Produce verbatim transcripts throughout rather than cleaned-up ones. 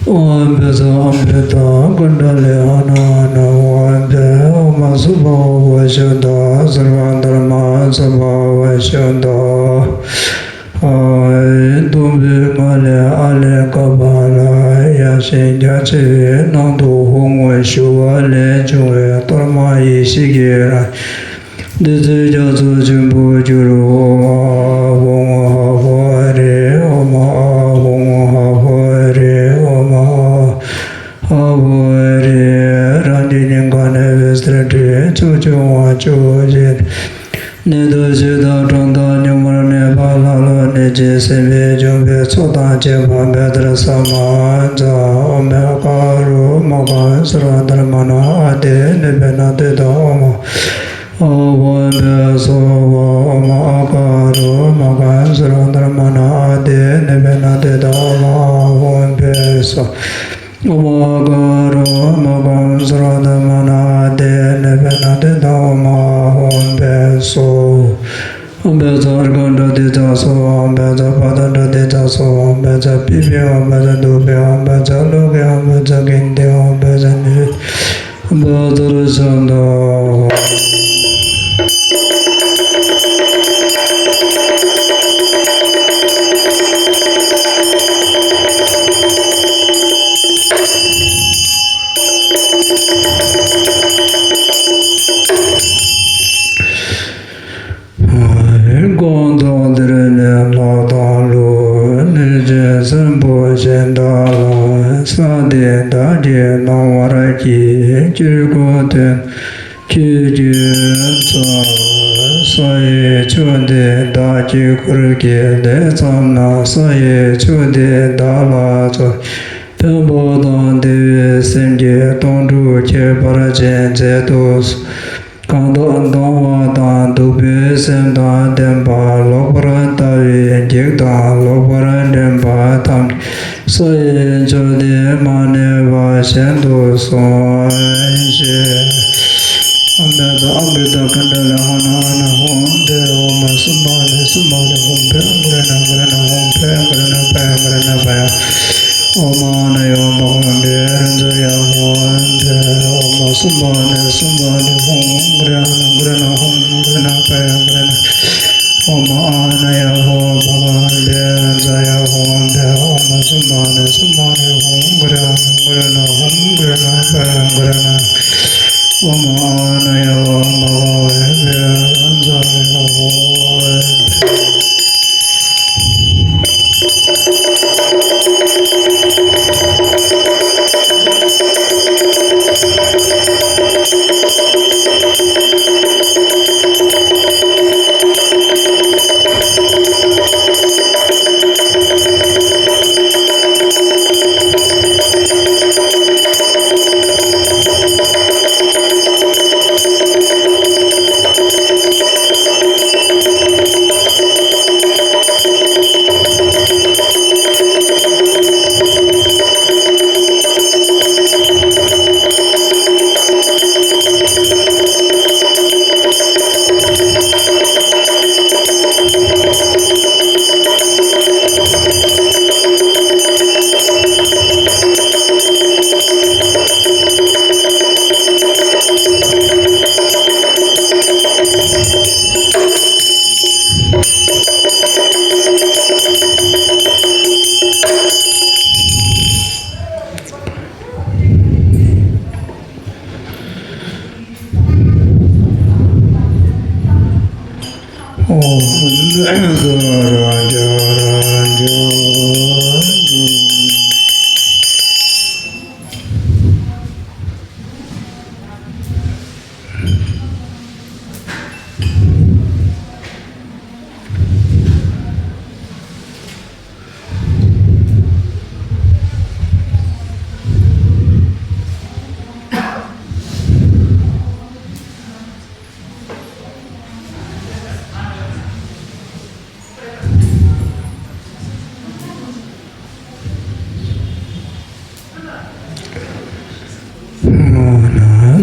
ཨོཾ་བཛྲ་ཨ་མྲྀ་ཏ་ཀུཎྜ་ལི་ཨ་ན་ཨ་ན། ཨོཾ་བཛྲ་ཨོཾ་སྭ་བྷཱ་ཝ་ཤུདྡྷ་སརྦ་དྷརྨ་སྭ་བྷཱ་ཝ་ཤུདྡྷ། ཨ་ཨེ་སྟོང་པའི་ངང་ལས་ཨ་ལས་ཀ་པཱ་ལ་ཡ་ཞིང་རྒྱ་ཆེ་བའི་ནང་དུ་ཧཱུྃ་ཞུ་བ་ལས་བྱུང་བའི་གཏོར་མ་ཡེ་ཤེས་ཀྱི་རང་བདུད་རྩི་རྒྱ་མཚོ་ཆེན་པོར་གྱུར། ཨོཾ་ཨཱཿཧཱུྃ་ཧ་ཧོ་ཨ་རེ། ཨོཾ་ཨཱཿཧཱུྃ་ཧ་ཧོ་ཨ་རེ། ཨོཾ་ཨཱཿཧཱུྃ་ཧ་ཧོ་ཨ་རེ། རང་གི་སྙིང་ག་ནས་འོད་ཟེར་འཕྲོས། ཕྱོགས་བཅུ་དབང་ཕྱུག་བཞི་ནས་གནས་དུ་ཞི་དང་གྲོང་དང་སྙུང་གར་གནས་པ་ལྷ་ཀླུ་གནོད་སྦྱིན་སྲིན་པོའི་འཇོམས་པའི་ཚོགས་དང་བཅས་པ་བཛྲ་ས་མ་ཛ། ཨོཾ་ཨ་ཀ་རོ་མ་ག་སུ་ར་དྷརྨ་ན་ཨ་ཏི་ནུ་བེ་ན་ཏུ་ཏ། ཨོཾ་ཨཱཿཧཱུྃ་ཧཱུྃ་སྭཱ་ཧཱ། ཨོཾ་ཨ་ཀ་རོ་མ་ག་སུ་ར་དྷརྨ་ན་ཨ་ཏི་ནུ་བེ་ན་ཏུ་ཏ། ཨོཾ་ཨཱཿཧཱུྃ་ཧཱུྃ་སྭཱ་ཧཱ། ཨོཾ་ཨ་ཀ་རོ་མ་ག་སུ་ར་དྷརྨ་ན་ཨ་ཏི་ནུ་བེ་ན་ཏུ་ཏ། ཨོཾ་ཨཱཿཧཱུྃ་ཧཱུྃ་སྭཱ་ཧཱ། ཨོཾ་བཛྲ་ཨརྒྷ་ཌ་ཏི་ཙྪ་སྭཱ་ཧཱ། ཨོཾ་བཛྲ་པཱ་ད་ཌ་ཏི་ཙྪ་སྭཱ་ཧཱ། ཨོཾ་བཛྲ་པུཥྤེ་ཧཱུྃ། ཨོཾ་བཛྲ་ཏུཥྤེ་ཧཱུྃ། ཨོཾ་བཛྲ་ལོ་ཀེ་ཧཱུྃ། ཨོཾ་བཛྲ་གནྡྷེ་ཧཱུྃ། ཨོཾ་བཛྲ་ནི་ཨོཾ་བཛྲ་ཤ་ད། གང་ཟག་འདིར་ནི་ལྷ་དང་ཀླུ་གནོད་སྦྱིན་སྲིན་པོ་གཞན་དག་ལ་ས་དེ་བདག་གིས་གནང་བར་བགྱི། ཁྱོད་སྐུ་མཐོན་ཁྱོད་ཀྱི་ཚོགས། ས་ཡི་ཕྱོགས་འདི་བདག་གིས་བསྐོར་གྱི་ལས་བརྩམས་ན། ས་ཡི་ཕྱོགས་འདི་བདག་ལ་ཕྱག་འཚལ་བ་དང་བདེ་བའི་སེམས་ཀྱིས་དོང་སྤྲུགས་ཁྱད་པར་ཅན་མཛད་དུ་གང་དག་སྡང་བ་དང་སྡུག་པའི་སེམས་དང་ལྡན་པ། ལོག་པར་ལྟ་བའི་བགེགས་དང་ལོག་པར་འདྲེན་པ་ཐམས་ཅད་ས་ཡི་ཕྱོགས་འདིར་མ་གནས་པ་གཞན་དུ་སོང་ཞིག། ཨོཾ་བཛྲ་ཨ་མྲྀ་ཏ་ཀུཎྜ་ལི་ཨ་ན་ཨ་ན། ཧཱུྃ་བཛྲ་ཨོཾ་སུ་མ་ཎི་སུ་མ་ཎི། ཧཱུྃ་བཛྲ་ཨོཾ་གུ་རུ་ན་གུ་རུ་ན་ཧཱུྃ་བཛྲ་གུ་རུ་ན་བཛྲ་གུ་རུ་ན་བཛྲ། ཨོཾ་ཨ་ན་ཡ་ཝ་མ་ག་ཝ་བཛྲ་ཛ་ཡ། ཧཱུྃ་བཛྲ་ཨོཾ་སུ་མ་ཎི་སུ་མ་ཎི། ཧཱུྃ་གུ་རུ་ན་གུ་རུ་ན་ཧཱུྃ་གུ་རུ་ན་བཛྲ་གུ་རུ་ན། ཨོཾ་ཨ་ན་ཡ་ཝ་མ་ག་ཝ་བཛྲ་ཛ་ཡ། ཧཱུྃ་བཛྲ་ཨོཾ་སུ་མ་ཎི་སུ་མ་ཎི། ཧཱུྃ་གུ་རུ་ན་གུ་རུ་ན་ཧཱུྃ་གུ་རུ་ན་བཛྲ་གུ་རུ་ན། ཨོཾ་ཨ་ན་ཡ་ཝ་མ་ག་ཝ་བཛྲ་ཛ་ཡ། ཧཱུྃ།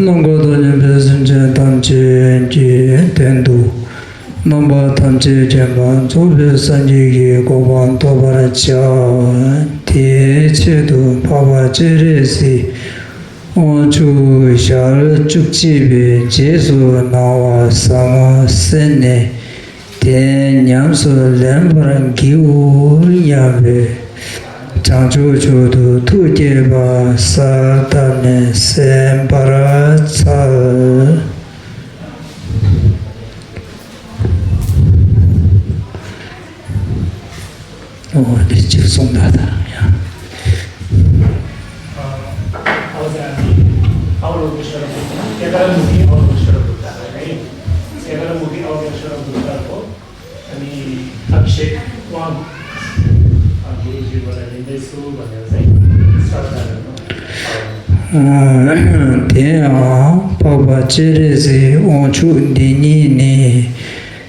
ནམ་མཁའ་དང་མཉམ་པའི་སེམས་ཅན་ཐམས་ཅད་ཀྱི་དོན་དུ། རྣམ་པ་ཐམས་ཅད་མཁྱེན་པ་རྫོགས་པའི་སངས་རྒྱས་ཀྱི་གོ་འཕང་ཐོབ་པར་བྱ། དེའི་ཆེད་དུ་འཕགས་པ་སྤྱན་རས་གཟིགས་དབང་ཕྱུག་ཞལ་བཅུ་གཅིག་པའི་རྗེས་སུ་གནང་བ་ཟབ་མོ་གསན་ནས། དེ་ཉམས་སུ་ལེན་པར་བགྱིའོ་སྙམ་པའི་བྱང་ཆུབ་མཆོག་ཏུ་ཐུགས་བསྐྱེད་པ་གསལ་བཏབ་ནས་གསན་པར་འཚལ། འོ་དེ་གཅིག་གསུངས་ད་ད་ཡང་། དེ་ཡང་འཕགས་པ་སྤྱན་རས་གཟིགས་དབང་ཕྱུག་འདི་ཉིད་ནི།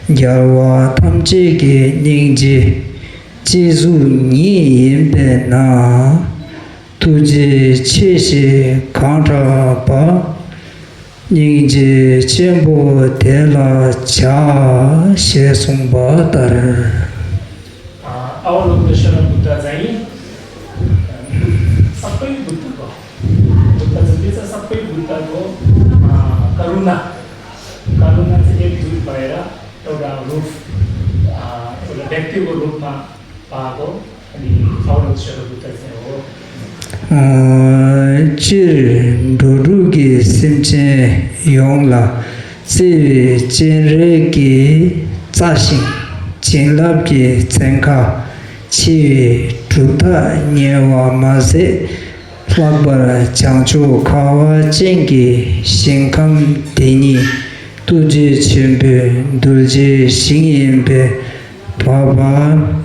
རྒྱལ་བ་ཐམས་ཅད་ཀྱི་སྙིང་རྗེ་སྤྱི་གཟུགས་ཉིད་ཡིན་པས་ན། ཐུགས་རྗེ་ཆེ་ཞེས་གང་གྲགས་པ། སྙིང་རྗེ་ཆེན་པོ་དེ་ལ་བྱ། ཞེས་གསུངས་པ་ལྟར། ཨ་ཨ་བ་ལོ་ཀེ་ཤྭ་ར་བུདྡྷ་ཛ་ཡིན། སག་པའི་བུདྡྷ་གོ། བུདྡྷ་ཛ་ཏེ་ཙ་སག་པའི་བུདྡྷ་གོ། ཨ་ཀ་རུ་ཎ། ཀ་རུ་ཎ་ཙ་ཨེ་བུདྡྷ་བ་ཡ་ར། ཏོ་ཌ་རུབ། ཨ་ཏོ་ཌ་བེག་ཏི་གོ་རུབ་མ་པ་གོ། སྤྱིར་འགྲོ་དྲུག་གི་སེམས་ཅན་ཡོངས་ལ་བརྩེ་བའི་སྤྱན་རས་ཀྱིས་བཙའ་ཞིང་བྱིན་རླབས་ཀྱི་ཚན་ཁ་ཆེ་བའི་གྲུབ་མཐའ་གཉེར་བ་མ་ཟད། ལྷག་པར་བྱང་ཕྱོགས་ཁ་བ་ཅན་གྱི་ཞིང་ཁམས་དེ་ཉིད་ཐུགས་རྗེ་ཆེན་པོའི་གདུལ་བྱའི་ཞིང་ཡིན་པས། འཕགས་པ་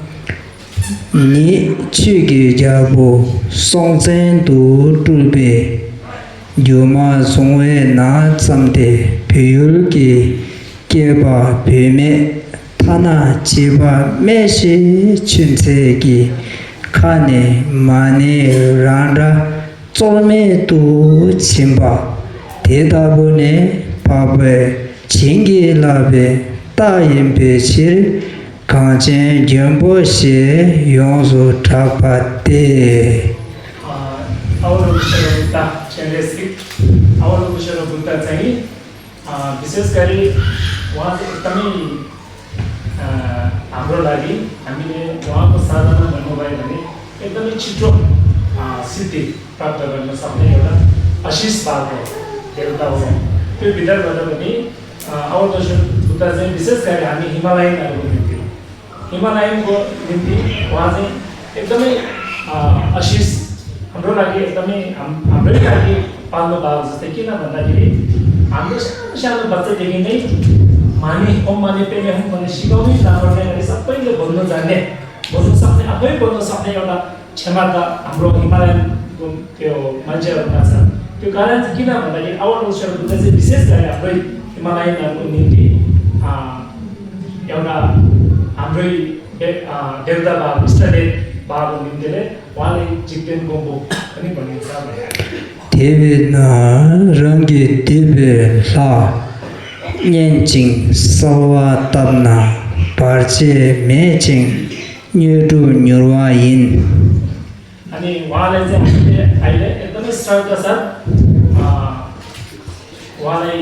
ཉིད་ཆོས་ཀྱི་རྒྱལ་པོ་སྲོང་བཙན་དུ་སྤྲུལ་པའི་སྒྱུ་མ་བཟུང་བས་ན་བརྩམས་ཏེ། བོད་ཡུལ་གྱི་སྐྱེས་པ་བུད་མེད་ཐ་ན་བྱིས་པ་སྨྲས་ཤིང་ཆུད་ཟོས་ཀྱི་ཁ་ནས་མ་ཎི་རང་སྒྲ་རྩོལ་མེད་དུ་བྱིན་པ་དེ་ལྟ་བུ་ནི་འཕགས་པས་བྱིན་གྱིས་བརླབས་པའི་རྟགས་ཡིན་པའི་ཕྱིར། གངས་ཅན་ལྗོན་པོ་ཞེས་ཡོངས་སུ་གྲགས་པ་སྟེ། ཨ་ཨ་བ་ལོ་ཀེ་ཤྭ་ར་བུདྡྷ་སྤྱན་རས་གཟིགས། ཨ་བ་ལོ་ཀེ་ཤྭ་ར་བུདྡྷ་ཛ་ཡིན། ཨ་བི་ཤེས་ཀ་རི་ཝང་ཏེ་ཏ་མི་ཨ་ཨམ་རོ་ལ་རི་ཨ་མི་ནི་ཝང་གོ་ས་ད་ན་མ་ནོ་བ་ཡ་ནི་ཨེ་ཏ་མི་ཆི་ཏྲོ་ཨ་སི་ཏི་པྲབ་ཏ་བ་ནོ་ས་ནེ་ཡོ་ད་ཨ་ཤིས་པ་གོ་དེ་ལ་ད་བོ་ཏེ་བི་དར་བ་ད་བ་ནི། ཨ་ཨ་བ་ལོ་ཀེ་ཤྭ་ར་བུདྡྷ་ཛ་ཡིན། བི་ཤེས་ཀ་རི་ཨ་མི་ཧི་མ་ལ་ཡའི་ན་རུ་ནི་ཏེ། ཧི་མ་ལ་ཡའི་གོ་ནི་ཏེ་ཝང་ཏེ་ཨེ་ཏ་མི་ཨ་ཨ་ཤིས་ཨམ་རོ་ལ་གི་ཨེ་ཏ་མི་ཨམ་ཨམ་རོ་ལ་གི་པ་ལོ་བ་ཟེར་ཏེ་ཀི་ན་མ་ད་གི་རེ། ཨམ་རོ་ཤ་ཤ་ལོ་བ་ཙེ་ཏེ་གི་ནི་མ་ཎི་ཨོཾ་མ་ཎི་པདྨེ་ཧཱུྃ་མ་ཎི་ཤི་གོ་མི་ན་རོ་ནེ་ནི་ས་པའི་ལེ་བོ་ནོ་ཛ་ནེ་བོ་ནོ་ས་ནེ་ཨ་པའི་བོ་ནོ་ས་ནེ་ཡོ་ད། ཆེ་མ་ད་ཨམ་རོ་ཧི་མ་ལ་ཡན་གོ་ཏེ་ཨོ་མ་ཇེ་རོ་ན་ཚ་ཏེ་ཀ་ར་ཏེ་ཀི་ན་མ་ད་གི་ཨ་བ་ལོ་ཀེ་ཤྭ་ར་བུདྡྷ་ཛ་ཡིན། བི་ཤེས་ཀ་རི་ཨམ་རོ་ཧི་མ་ལ་ཡའི་ན་རུ་ནི་ཏེ་ཨ་ཡོ་ད་ཨམ་རོ་ཧི་བེ་ཨ་དེ་བ་ད་བ་མི་སི་ཊར་ཌེ་བ་གོ་ནི་ཏེ་ལེ་ཝང་ལེ་འཇིག་རྟེན་མགོན་པོ་ཨ་ནི་གོ་ནི་ཚ་མ་ཡ། དེ་བས་ན་རང་གི་འདོད་པའི་ལྷ་བསྙེན་ཅིང་གསོལ་བ་བཏབ་ན་བར་ཆད་མེད་ཅིང་དངོས་གྲུབ་མྱུར་བ་ཡིན། ཨ་ནི་ཝང་ལེ་ཛེ་ཨ་ནི་ཨ་ལེ་ཨེ་ཏ་མི་སི་ཊར་ད་ས་ཨ་ཝང་ལེ་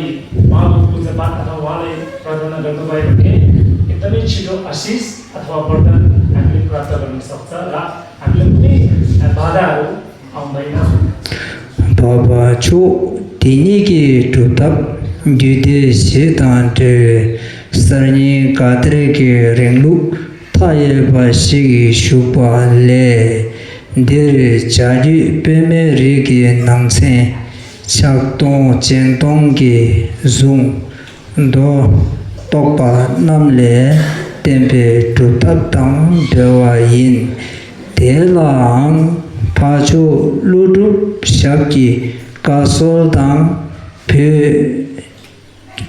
ཝང་ལུ་ཀུ་ཛེ་པ་ཨ་ད་ཝང་ལེ་པྲ་ཐ་ན་གར་དུ་བ་ཡོ་ཏེ་ཨེ་ཏ་མི་ཆི་ཏྲོ་ཨ་ཤིས་ཨ་ཐ་བ་བར་དན་ཨ་ནི་པྲ་ཐ་བ་ནི་སོག་ཚ་ལ་ཨ་ནི་ནི་བ་ད་རུ། འཕགས་པ་མཆོག་དེ་ཉིད་ཀྱི་སྒྲུབ་ཐབས་རྒྱུད་སྡེ་བཞི་དང་འབྲེལ་བའི་གསར་རྙིང་ག་ཏེར་གྱི་རིང་ལུགས་མཐའ་ཡས་པ་ཞིག་བཞུགས་པ་ལས། འདིར་བྱ་རྒྱུད་པདྨའི་རིགས་ཀྱི་ནང་ཚན་ཕྱག་སྟོང་སྤྱན་སྟོང་གིས་བཟུང་། མདོ་རྟོགས་པ་རྣམས་ལས་བསྟན་པའི་སྒྲུབ་ཐབས་དང་འབྲེལ་བ་ཡིན། དེ་ལའང་འཕགས་མཆོག་ཀླུ་སྒྲུབ་ཞབས་ཀྱི་བཀའ་སྲོལ་དང་། བོད་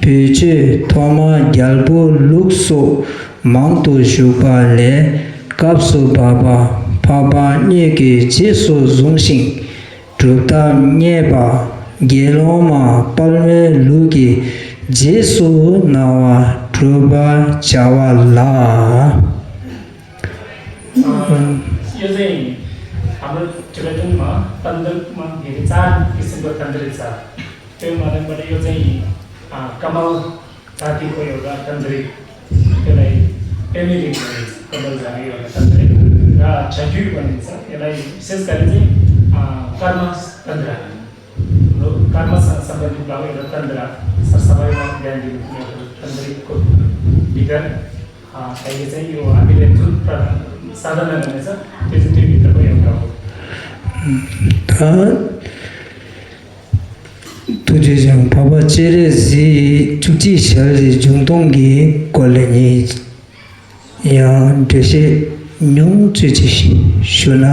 བོད་ཆོས་ཐོག་མ་རྒྱལ་པོའི་ལུགས་སོགས་མང་དུ་བཞུགས་པ་ལས། སྐབས་སུ་བབ་པ་འཕགས་པ་དངོས་ཀྱིས་རྗེས་སུ་བཟུང་ཞིང་། སྒྲུབ་ཐབས་རྙེད་པ་ དགེ་སློང་མ་དཔའ་མོའི་ལུགས་ཀྱི་རྗེས་སུ་གནང་བ་བསྒྲུབ་པར་བྱ་བ་ལ། ཡོད་ཚད་ཡིན། ཨ་མ་ཊི་བེ་ཊན་མ་ཏན་ཏན་མ་དེ་རེད་ཚ་དེ་སིམ་པལ་ཏན་ཏན་རེད་ཚ། དེ་མ་རེད་མ་རེད་ཡོད་ཚད་ཡིན། ཨ་ཀ་མལ་ད་དེ་ཁོ་ཡོད་ལ་ཏན་ཏན་རེད། དེ་ལ་ཡིན་པེ་མི་རེད་ཀ་མལ་ད་དེ་ཡོད་ལ་ཏན་ཏན་རེད། ད་བྱ་རྒྱུད་པ་རེད་ཚ་དེ་ལ་ཡིན་སེམས་ཀ་རེད་ཚེ་ཨ་ཀརྨ་ཏན་ཏན་རེད། ཀརྨ་སམ་པ་ཏི་བྷ་ཝ་ཡོད་ལ་ཏན་ཏན་རེད། ས་ས་བ་ཡོད་ལ་དེ་ཡང་འདི་ནི་ཡོད་ལ་ཏན་ཏན་རེད་ཁོ། འདི་ག་ཨ་ད་ཡོད་ཚད་ཡོད་ཨ་མི་རེད་ཚུ་ད་ས་ད་ན་ན་ནི་ས་དེ་ཚུ་དེ་མི་ད་པ་ཡོད་འདྲ་བོ། ད། ཐུགས་རྗེ་ཅན་འཕགས་པ་སྤྱན་རས་གཟིགས་བཅུ་གཅིག་ཞལ་གྱི་འབྱུང་སྟངས་ཀྱི་སྐོར་ལ་ངས་ཡང་འགྲེལ་བཤད་ཉུང་ཙམ་ཅིག་ཞུ་ན།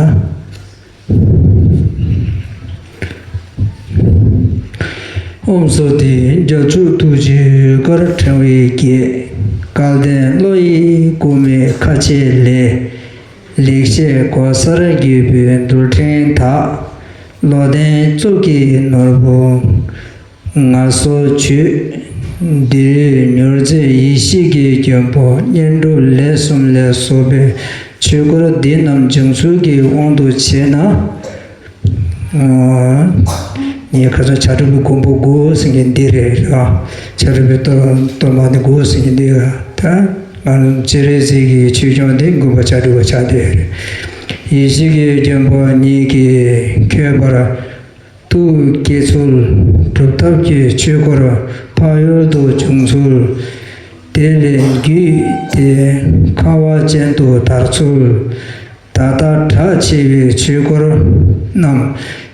ཨོཾ་སྭ་སྟི། རྒྱལ་མཆོག་ཐུགས་རྗེའི་ཡུལ་དཀར་ཕྲེང་བའི་བརྒྱད། སྐལ་ལྡན་བློ་ཡི་སྐུ་མའི་ཁ་ཆེ་ལས། ལེགས་བཤད་གོ་སར་བརྒྱུས་པའི་རྡུལ་ཕྲན་དག། བློ་ལྡན་གཙུག་གི་ནོར་བུ་ངལ་གསོ་བྱོས། འདིར་མྱུར་མཛད་ཡེ་ཤེས་ཀྱི་མགོན་པོ་བསྙེན་སྒྲུབ་ལས་གསུམ་ལས་བཟོ་བའི་ཆོས་སྐོར་འདི་རྣམས་སྦྱོང་ཚུལ་གྱི་དབང་དུ་བྱས་ན། ངས་ཁ་སང་བྱ་སྒྲུབ་པའི་མགོན་པོ་དགུ་ཟེར་མཁན་འདི་རེད་ལ། བྱ་སྒྲུབ་པའི་གཏོར་གཏོར་མ་འདི་དགུ་ཟེར་མཁན་འདི་རེད་ད། ང་ཚོ་སྤྱན་རས་གཟིགས་ཀྱི་ཆོས་སྐྱོང་འདི་མགོན་པོ་བྱ་སྒྲུབ་པ་ཆགས་བསྡད་རེད། ཡེ་ཤེས་ཀྱི་མགོན་པོ་ཉིད་ཀྱིས་མཁས་པར་ཐུགས་བསྐྱེད་ཚུལ། སྒྲུབ་ཐབས་ཀྱི་ཆོས་སྐོར་འཕགས་ཡུལ་དུ་བྱུང་ཚུལ། དེ་ལས་བརྒྱུད་དེ་ཁ་བ་ཅན་དུ་དར་ཚུལ། ད་ལྟ་གྲགས་ཆེ་བའི་ཆོས་སྐོར་རྣམས་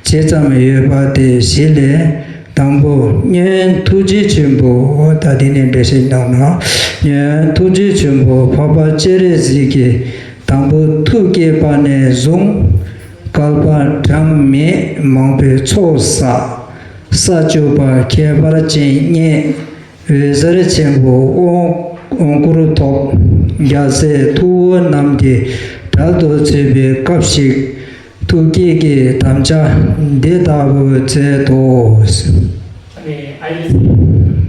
ཇི་ཙམ་ཡོད་པ་དེ་གཞི་ལས་དང་པོ་སྔོན་ཐུགས་རྗེ་ཆེན་པོ། ད་འདི་ནས་འགྲེལ་བཤད་གནང་ན། སྔོན་ཐུགས་རྗེ་ཆེན་པོ་འཕགས་པ་སྤྱན་རས་གཟིགས་ཀྱིས་དང་པོ་ཐུགས་བསྐྱེད་པ་ནས་བཟུང་བསྐལ་པ་གྲངས་མེད་མང་པོའི་ཚོགས་བསགས། ས་བཅུ་པ་ཁྱད་པར་ཅན་བརྙེས། འོད་ཟེར་ཆེན་པོ་དབང་དབང་བསྐུར་ཐོབ། རྒྱལ་སྲས་ཐུ་བོ་རྣམས་ཀྱིས་གྲལ་དུ་ཚུད་པའི་སྐབས་ཤིག་ཐུགས་བསྐྱེད་ཀྱི་དམ་བཅའ་འདི་ལྟ་བུ་མཛད་དོ། ཨ་ནི་ཨ་ཡེ་སི་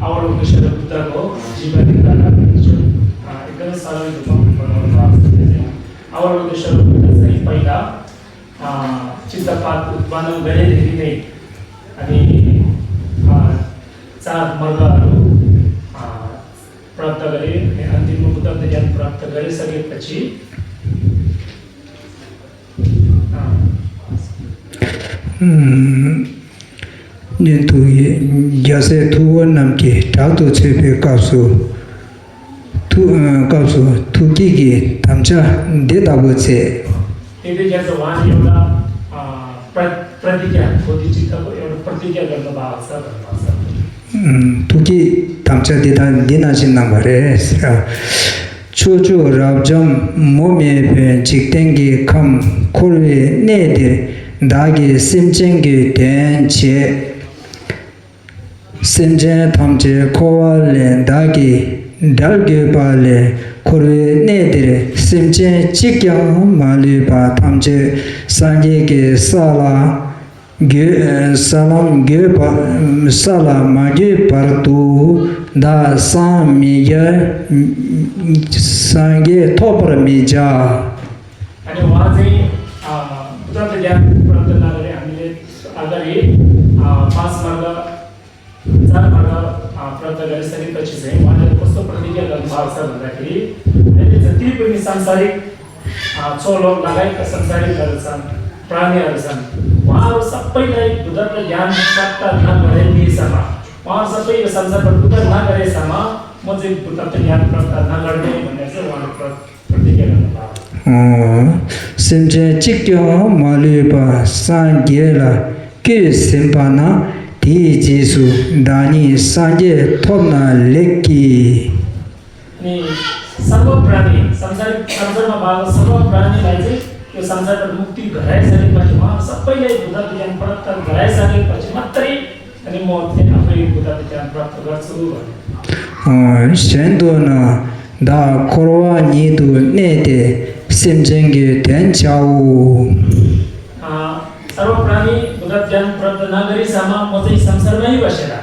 ཨ་ཝ་ལོ་ཀི་ཤ་ར་བུ་ཏ་གོ་ཇི་བ་ནི་ཏ་ན་ཨ་ཨི་ཀ་ན་ས་ར་ནི་དུ་ཕང་པ་ནོ་ར་ཨ་ཝ་ལོ་ཀི་ཤ་ར་བུ་ཏ་ས་ཡི་པ་ཡི་ད། चित्तपात उत्पन्न करे देखने अनि चार मार्गहरू प्राप्त गरे अनि अन्तिममा बुद्धको ज्ञान प्राप्त गरिसकेपछि ཉན་ཐུགས་ཡིན། རྒྱལ་སྲས་ཐུ་བོ་རྣམས་ཀྱིས་གྲལ་དུ་ཚུད་པའི་སྐབས་སུ། ཐུགས་སྐབས་སུ་ཐུགས་བསྐྱེད་ཀྱི་དམ་བཅའ་འདི་ལྟ་བུ་མཛད། ये तो जैसे वहाँ योगा प्रतिज्ञा होती चित्त को योगा प्रतिज्ञा गर्नु भएको छ भन्नुभएको छ। ཐུགས་བསྐྱེད་དམ་བཅའ་འདི་དང་འདི་ནང་བཞིན་གནང་བ་རེད་ཟེར། ཕྱོགས་བཅུ་རབ་འབྱམས་མུ་མེད་པའི་འཇིག་རྟེན་གྱི་ཁམས་འཁོར་བའི་གནས་འདིར་བདག་གིས་སེམས་ཅན་གྱི་དོན་བྱས། སེམས་ཅན་ཐམས་ཅད་འཁོར་བ་ལས་བདག་གིས་བསྒྲལ་དགོས་པ་ལས་འཁོར་བའི་གནས་འདིར་སེམས་ཅན་གཅིག་ཀྱང་མ་ལུས་པ་ཐམས་ཅད་སངས་རྒྱས་ཀྱི་ས་ལ་འགོད་ས་ལམ་འགོད་པ་ས་ལ་མ་འགོད་བར་དུ་བདག་སངས་མི་རྒྱ་སངས་རྒྱས་ཐོབ་པར་མི་བྱ། अनि उहाँ चाहिँ बुद्ध ज्ञान प्राप्त नगरे हामीले अगाडि पाँच मार्ग चार मार्ग प्राप्त गरिसकेपछि चाहिँ उहाँले कस्तो प्रतिज्ञा गर्नुभएको छ भन्दाखेरि अहिले जति पनि सांसारिक चोलो लगायतका संसारीहरू छन्, प्राणीहरू छन्, उहाँहरू सबैलाई बुद्धको ज्ञान प्राप्त नगरेसम्म, उहाँहरू सबै यो संसारबाट उद्धार नगरेसम्म म चाहिँ बुद्धको ज्ञान प्राप्त नगर्ने भनेर चाहिँ उहाँले प्रतिज्ञा गर्नुभयो। སེམས་ཅན་གཅིག་ཀྱང་མ་ལུས་པ་སངས་རྒྱས་ལ་བསྐུལ་ཟིན་པ་ན་དེའི་རྗེས་སུ་བདག་ཉིད་སངས་རྒྱས་ཐོབ་ན་ལེགས་ཀྱི། अनि सर्व प्राणी संसार संसारमा भएको सर्व प्राणीलाई चाहिँ यो संसारबाट मुक्ति गराइसकेपछि उहाँ सबैलाई बुद्ध ज्ञान प्राप्त गराइसकेपछि मात्रै अनि म चाहिँ आफै बुद्धको ज्ञान प्राप्त गर्छु भने। གཞན་དུ་ན་བདག་འཁོར་བ་ཉིད་དུ་གནས་ཏེ་སེམས་ཅན་གྱི་དོན་བྱའོ། सर्व प्राणी बुद्ध ज्ञान प्राप्त ནང་ག་རེ་ཟ་མ་མོ་ཚེ་སམ་སར་མ་ཡི་བ་ཤེ་ར།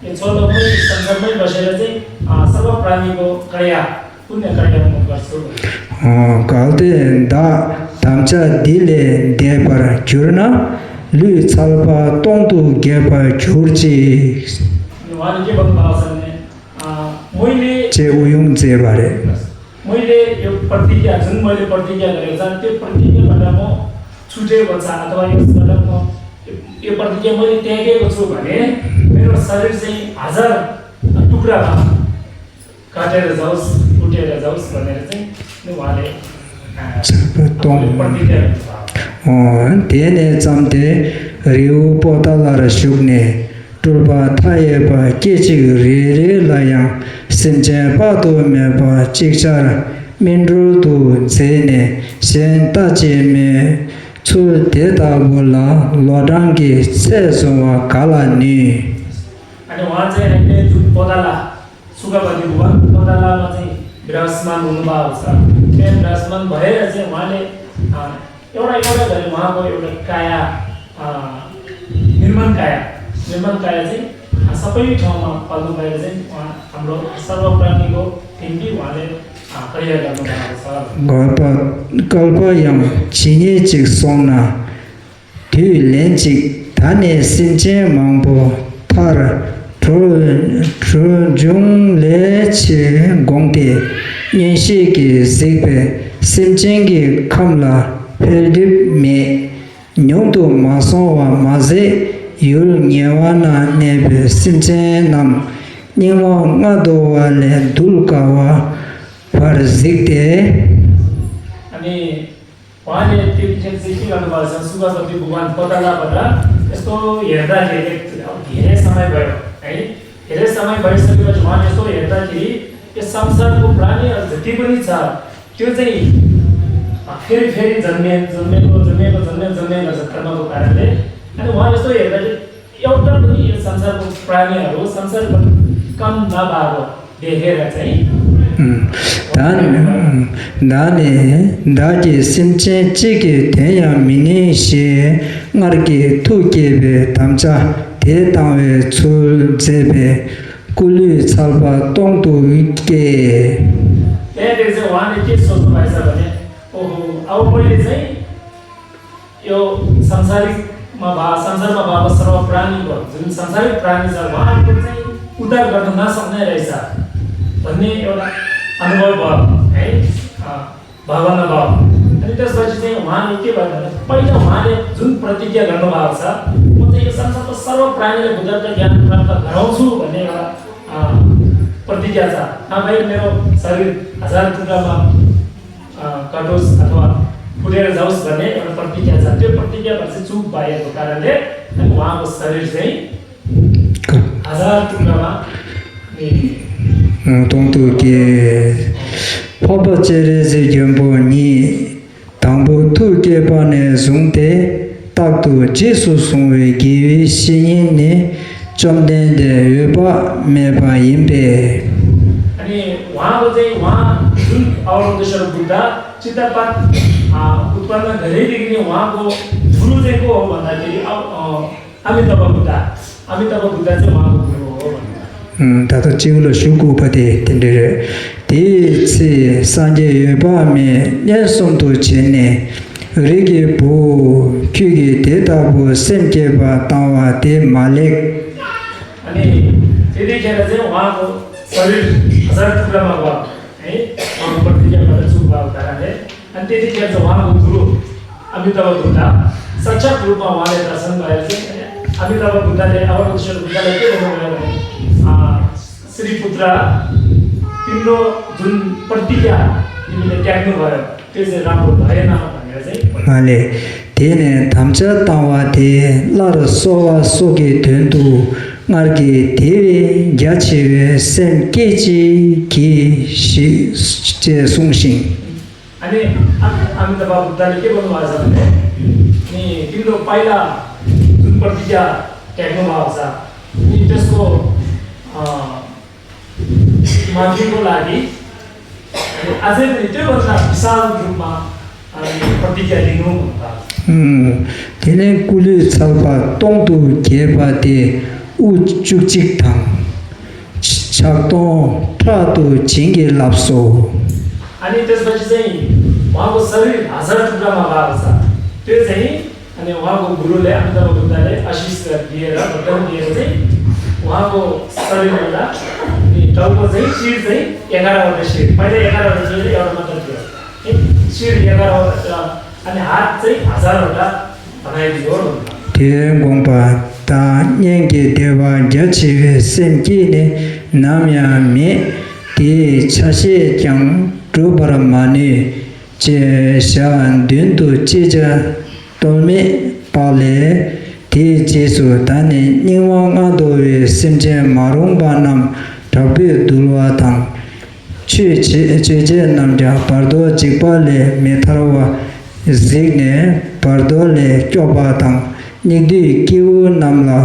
ཡེ་ཚོ་ལོ་མོ་ཡི་སམ་སར་མ་ཡི་བ་ཤེ་ར་ཚེ། ཨ་སར་བ་པྲ་ནི་གོ་ཀ་ཡ། ཀུན་ནས་ཀ་ཡ་མོ་གར་སུ། ཨོ་གལ་ཏེ་བདག་དམ་བཅའ་འདི་ལས་འདས་པར་གྱུར་ན། ལུས་ཚལ་པ་སྟོང་དུ་འགྱེད་པར་གྱུར་ཅིག། ནི་བ་ནི་སྐྱེ་བ་འབའ་སར་ནས། ཨ་མོ་ཡི་ལས། ཅེས་དབུ་དབྱུང་མཛད་པ་རེད། མོ་ཡི་ལས་ཡོ་པར་ཏི་ཀྱ་ཛུན་མོ་ཡི་ལས་པར་ཏི་ཀྱ་ག་རེ་ཟ་ཏེ་པར་ཏི་ཀྱ་མ་འདྲ་མོ། ཚུ་ཏྲེ་བ་ཚ་ཨ་ཐ་བ་ཡོ་སི་མ་འདྲ་མོ། ཡོ་པར་ཏི་ཀྱ་མོ་ཡི་ལས་ཏེ་ཀེ་གོ་ཚུ་བ་ནས། མེ་རོ་ས་རིར་ཟེ་ཨ་ཟར་ཨ་ཏུག་ར་བ། ཀ་ཏེ་ར་ཟའོ་སི་ཀུ་ཏེ་ར་ཟའོ་སི་བ་ནས་ར་ཟེ་ནི་བ་ལས། ཨ་ཚལ་པ་སྟོང་། པར་ཏི་ཀྱ་ར་ཚ། ཨོ་དེ་ནས་བརྩམས་ཏེ་རི་བོ་པོ་ཏ་ལ་རུ་བཞུགས་ནས། སྤྲུལ་པ་མཐའ་ཡས་པ་སྐད་ཅིག་རེ་རེ་ལ་ཡང་སེམས་ཅན་དཔག་ཏུ་མེད་པ་ཅིག་ཅར་སྨིན་གྲོལ་དུ་མཛད་ནས། གཞན་ལྟ་ཅི་སྨོས། ཚུལ་དེ་ལྟ་བུ་ལ་ལོ་གྲངས་ཀྱི་ཚད་བཟུང་བ་ག་ལ་ནུས། ཨ་ནི་ཝང་ཙེ་ཧན་ཏེ་ཛུ་པོ་ཏ་ལ། སུ་ག་པ་ཏི་བུ་བན་པོ་ཏ་ལ་མ་ཙེ་བི་ར་སི་མན་ལུ་ནུ་བ་ཨོ་ས། ཏེ་བི་ར་སི་མན་བ་ཧེ་ར་ཙེ་ཝང་ལས། ཨ། ཡོ་ར་ཡོ་ར་ག་རེ་མ་གོ་ཡོ་ར་ཀ་ཡ། ཨ། མིར་མན་ཀ་ཡ། མིར་མན་ཀ་ཡ་ཟེར། ཨ་ས་པ་ཡུ་ཐོང་མ་པ་ལུ་ཀ་ཡ་ཟེར། ཨ་ཨམ་རོ་སར་བ་པྲ་ནི་གོ་ཐེན་གི་ཝ་ལེ། ཨ་ཀ་ཡ་ག་ལུ་མ་ས། བསྐལ་པ་བསྐལ་པ་ཡང་ཇི་སྙེད་ཅིག་སོང་ན། དུས་ལན་གཅིག་ད་ནི་སེམས་ཅན་མང་པོ་མཐར་གྲོལ་གྲོལ་འབྱུང་ལས་ཆེས་དགོངས་ཏེ། མངོན་ཤེས་ཀྱིས་གཟིགས་པའི་སེམས་ཅན་གྱི་ཁམས་ལ་འཕེལ་འགྲིབ་མེད། མྱུར་དུ་མ་སོང་བ་མ་ཟད། ཡུལ་ངལ་བ་ན་གནས་པའི་སེམས་ཅན་རྣམས་སྙིགས་མ་ལྔ་བདོ་བ་ལས་གདུལ་དཀའ་བར་གཟིགས་ཏེ། ཨ་ནི། ཝང་ལས་ཏེ་ཁྱེད་ཚེ་ཁྱི་ག་ནུ་བ་ལ་སང་སུ་ག་སོ་ཏི་བུ་ཝན་པོ་ཏ་ལ་བ་ར། ཨེ་སྟོ་ཡེར་ད་ལེ་ལེ་ཏི་ཨ་གེ་རེ་ས་མའི་བ་ཡོ། ཨེ་གེ་རེ་ས་མའི་བ་ཡོ་ས་ཏི་བ་ཅུ་ཝང་ཨེ་སྟོ་ཡེར་ད་ཁྱི་རི། ཨེ་སམ་སར་བུ་པྲ་ནི་ཨ་ཛི་ཏི་བུ་ནི་ཚ། ཏེ་ཚེ་ཡི། ཨ་ཕེ་རི་ཕེ་རི་ཛན་མེ་ཛན་མེ་གོ་ཛན་མེ་གོ་ཛན་མེ་ཛན་མེ་ག་ཟ་ཁར་མ་གོ་ཀ་ར་ལེ། ཨ་ནི་ཝང་ཨེ་སྟོ་ཡེར་ད་ལེ། ཡོ་ཏ་བུ་ནི་ཡེ་སམ་སར་བུ་པྲ་ནི་ཨ་རོ་སམ་སར་བུ་ཀམ་ན་བ་རོ། དེ་ཧེ་ར་ཚེ། ཨུམ། ད་ནི་ཨུམ། ད་ནི་བདག་གིས་སེམས་ཅན་གཅིག་གི་དོན་ཡང་མི་ནུས་ཞེས་སྔར་གྱི་ཐུགས་བསྐྱེད་པའི་དམ་བཅའ་དེ་བཏང་བའི་ཚུལ་མཛད་པས། སྐུ་ལུས་ཚལ་པ་སྟོང་དུ་སྐྱེས། དེ་དེ་ཚེ་ཝང་ནི་སྐྱེས་སོ་སོ་བ་ས་བ་ནི། ཨོ་ཧོ་ཨའོ་ཧོ་ལེ་ཚེ། ཡོ་སམ་སར་རི་མ་བ་སམ་སར་མ་བ་བ་སར་བ་པྲ་ནི་བ་ཛུན་སམ་སར་རི་པྲ་ནི་ས་ཝང་ཀུན་ཚེ་ཨུ་དར་ག་ཏུ་ན་སག་ནེ་རེ་ས། བ་ནེ་ཡོ་ན་ཨ་ནུ་བ་བ་ཨེ་ཨ་བ་བ་ན་བ། ཨ་ནི་ཏེ་ས་ཅི་ཚེ་ཝང་ནི་ཀེ་བ་ན་པ་ཡི་ད་ཝང་ནི་ཛུན་པྲ་ཏི་ཀྱ་ག་ནུ་བ་ས། མོ་ཚེ་ཡོ་སམ་སར་བ་སར་བ་པྲ་ནི་ལ་བུ་དར་ད་གྱ་ན་པྲ་ཏ་ག་རོ་སུ་བ་ནེ་ཡོ་ཨ་པྲ་ཏི་ཀྱ་ས། ཨ་བ་ཡི་མེ་རོ་ས་རི་ཨ་ཟར་ཏུ་ད་མ། ཨ་ཀ་ཏོས་ཨ་ཐ་བ་ཕུ་རེ་ཟའོ་སི་བ་ནེ་ཨ་པར་ཏི་ཀྱ་ཛ་ཏེ་པར་ཏི་ཀྱ་བ་སི་ཚུགས་པ་ཡེ་དོ་ཀ་ར་ལེ། ཨ་ནི་ཝང་གོ་ས་རིར་ཟེ་ཨ་ཟ་ཏུ་ཀ་མ་ནི། སྟོང་དུ་སྐྱེས། འཕགས་པ་སྤྱན་རས་གཟིགས་མགོན་པོ་ཉིད། དང་པོ་ཐུགས་བསྐྱེད་པ་ནས་བཟུང་སྟེ། རྟག་ཏུ་རྗེས་སུ་བཟུང་བའི་དགེ་བའི་བཤེས་གཉེན་ནི། བཅོམ་ལྡན་འདས་འོད་དཔག་མེད་པ་ཡིན་པས། ཨ་ནི་ཝང་གོ་ཚེ་ཝང་ཛུན་ཨ་ཝ་རོ་ཏི་ཤ་ར་བུདྡྷ་ཅི་ཏ་པ། ཨ་ཨུཏ་པ་ན་ག་རེ་ཏི་གི་ནི་ཝང་གོ་གུ་རུ་ཚེ་གོ་ཝ་ན་ཏི་ཨ་ཨ་མི་ཏ་བ་བུདྡྷ། ཨ་མི་ཏ་བ་བུདྡྷ་ཚེ་ཝང་གོ་གུ་རུ་ཝ་ན། ད་ལྟ་སྤྱི་བོ་ལ་བཞུགས་དགོས་པ་དེ་དེ་འདྲ་རེད། དེའི་ཚེ་སངས་རྒྱས་འོད་དཔག་མེད་མངོན་སུམ་དུ་བྱོན་ནས། རིགས་ཀྱི་བུ། ཁྱོད་ཀྱིས་དེ་ལྟ་བུ་སེམས་བསྐྱེད་པ་བཏང་བ་དེ་མ་ལེགས། ཨ་ནི་དེ་དེ་ཁྱེད་ལ་ཚེ་ཝང་གོ་ས་རིར་ས་རིར་ཐུགས་ལ་མ་བབ། ཨེ་ཝང་གོ་པར་ཏི་ཀྱ་མ་ལ་ཚུགས་པ་ད་ར་ནས། ཨ་ནི་དེ་དེ་ཁྱེད་ཚོ་ཝང་གོ་གུ་རུ་ཨ་མི་ཏ་བ་བུདྡྷ། ས་ཀྱ་གུ་རུ་པ་ཝང་ལེ་ད་སན་བ་ཡ་ཚེ། ཨ་མི་ཏ་བ་བུདྡྷ་ལེ་ཨ་ཝ་རོ་ཏི་ཤ་ར་བུདྡྷ་ལེ་ཏེ་ཝ་ནོ་ཝ་ཡ་ཨ་སི་རི་པུ་ཏྲ། པིན་ཌོ་ཛུན་པར་ཏི་ཀྱ་ནི་མི་ལེ་ཀྱ་ནུ་བ་ཡ། དེ་ཚེ་རང་གོ་བ་ཡ་ན་བ་ཡ་ཚེ། མ་ལེ། དེ་ནས་དམ་བཅའ་བཏང་བ་དེ་སླར་གསོ་བ་སོགས་ཀྱི་དོན་དུ་སྔར་གྱི་དེ་བས་རྒྱ་ཆེ་བའི་སེམས་བསྐྱེད་ཅིག་གྱིས་ཤིག་ཅེས་གསུངས་ཤིང་། ཨ་ནི་ཨ་ཨ་མི་ཏ་བ་བུདྡྷ་ནི་ཀེ་བ་ནུ་བ་ས་ནི་ནི་ཏིང་ཏོ་པའི་ལ་ཛུན་པར་ཏི་ཀྱ་ཀེག་ནུ་བ་ས་ནི་ཏེ་སོ་ཨ་མ་ཏིང་ཏོ་ལ་གི་ཨ་ནི་ཨ་ཟེ་ནི་ཏེ་བ་ས་བི་ས་རུ་མ་ཨ་ནི་པར་ཏི་ཀྱ་ལི་ནུ་མ་ད། དེ་ནས་སྐུ་ལུས་ཚལ་པ་སྟོང་དུ་གྱེས་པ་དེ་དབུ་བཅུ་གཅིག་དང་། ཕྱག་སྟོང་ཕྲག་ཏུ་བྱིན་གྱིས་བརླབས་སོ། ཨ་ནི་དེ་སོ་ཅི་ཟེར་ཡིན། མ་གོ་ས་རི་ཨ་ཟར་ཐུབ་ར་མ་བ་ས། དེ་ཟེར་ཡིན། ཨ་ནི་མ་གོ་གུ་རུ་ལས་ཨ་མི་ཏཱབ་གུ་ཏ་ལས་ཨ་ཤི་ས་དེ་ར་བ་ཏན་དེ་ཟེར། མ་གོ་ས་རི་ལ་ནི་ཏྲའུ་གོ་ཟེར་ཤིར་ཟེར་ཡ་ག་ར་བ་ཏ་ཤིར་པ་ལས་ཡ་ག་ར་བ་ཏ་ཤིར་ཡ་ག་ར་བ་ཏ་ཤིར་ཡ་ག་ར་བ་ཏ་ཤིར། ཨ་ནི་ཧ་ཙེ་ཨ་ཟ་ར་ད་ད་ན་ཡི་ཡོ་རུ། དེའི་དགོངས་པ་དང་གཉེན་གྱི་བདེ་བ་རྒྱ་ཆེ་བའི་སེམས་བསྐྱེད་ནི་ནམ་ཡང་མེད། དེའི་ཆ་ཤས་ཀྱང་སྒྲུབ་པར་མ་ནུས། ཅེས་ཞག་བདུན་དུ་ཅི་བྱ་གཏོལ་མེད་པ་ལས། དེའི་རྗེས་སུ་ད་ནི་སྙིགས་མ་ལྔ་བདོ་བའི་སེམས་ཅན་མ་རུངས་པ་རྣམས་དྲག་པོས་འདུལ་བ་དང་། ཆོས་བྱེད་ཆོས་བྱེད་རྣམས་ཀྱང་བར་དོ་འཇིགས་པ་ལས་མི་ཐར་བ་གཟིགས་ནས་བར་དོ་ལས་སྐྱོབ་པ་དང་། སྙིགས་དུས་སྐྱེ་བོ་རྣམས་ལ་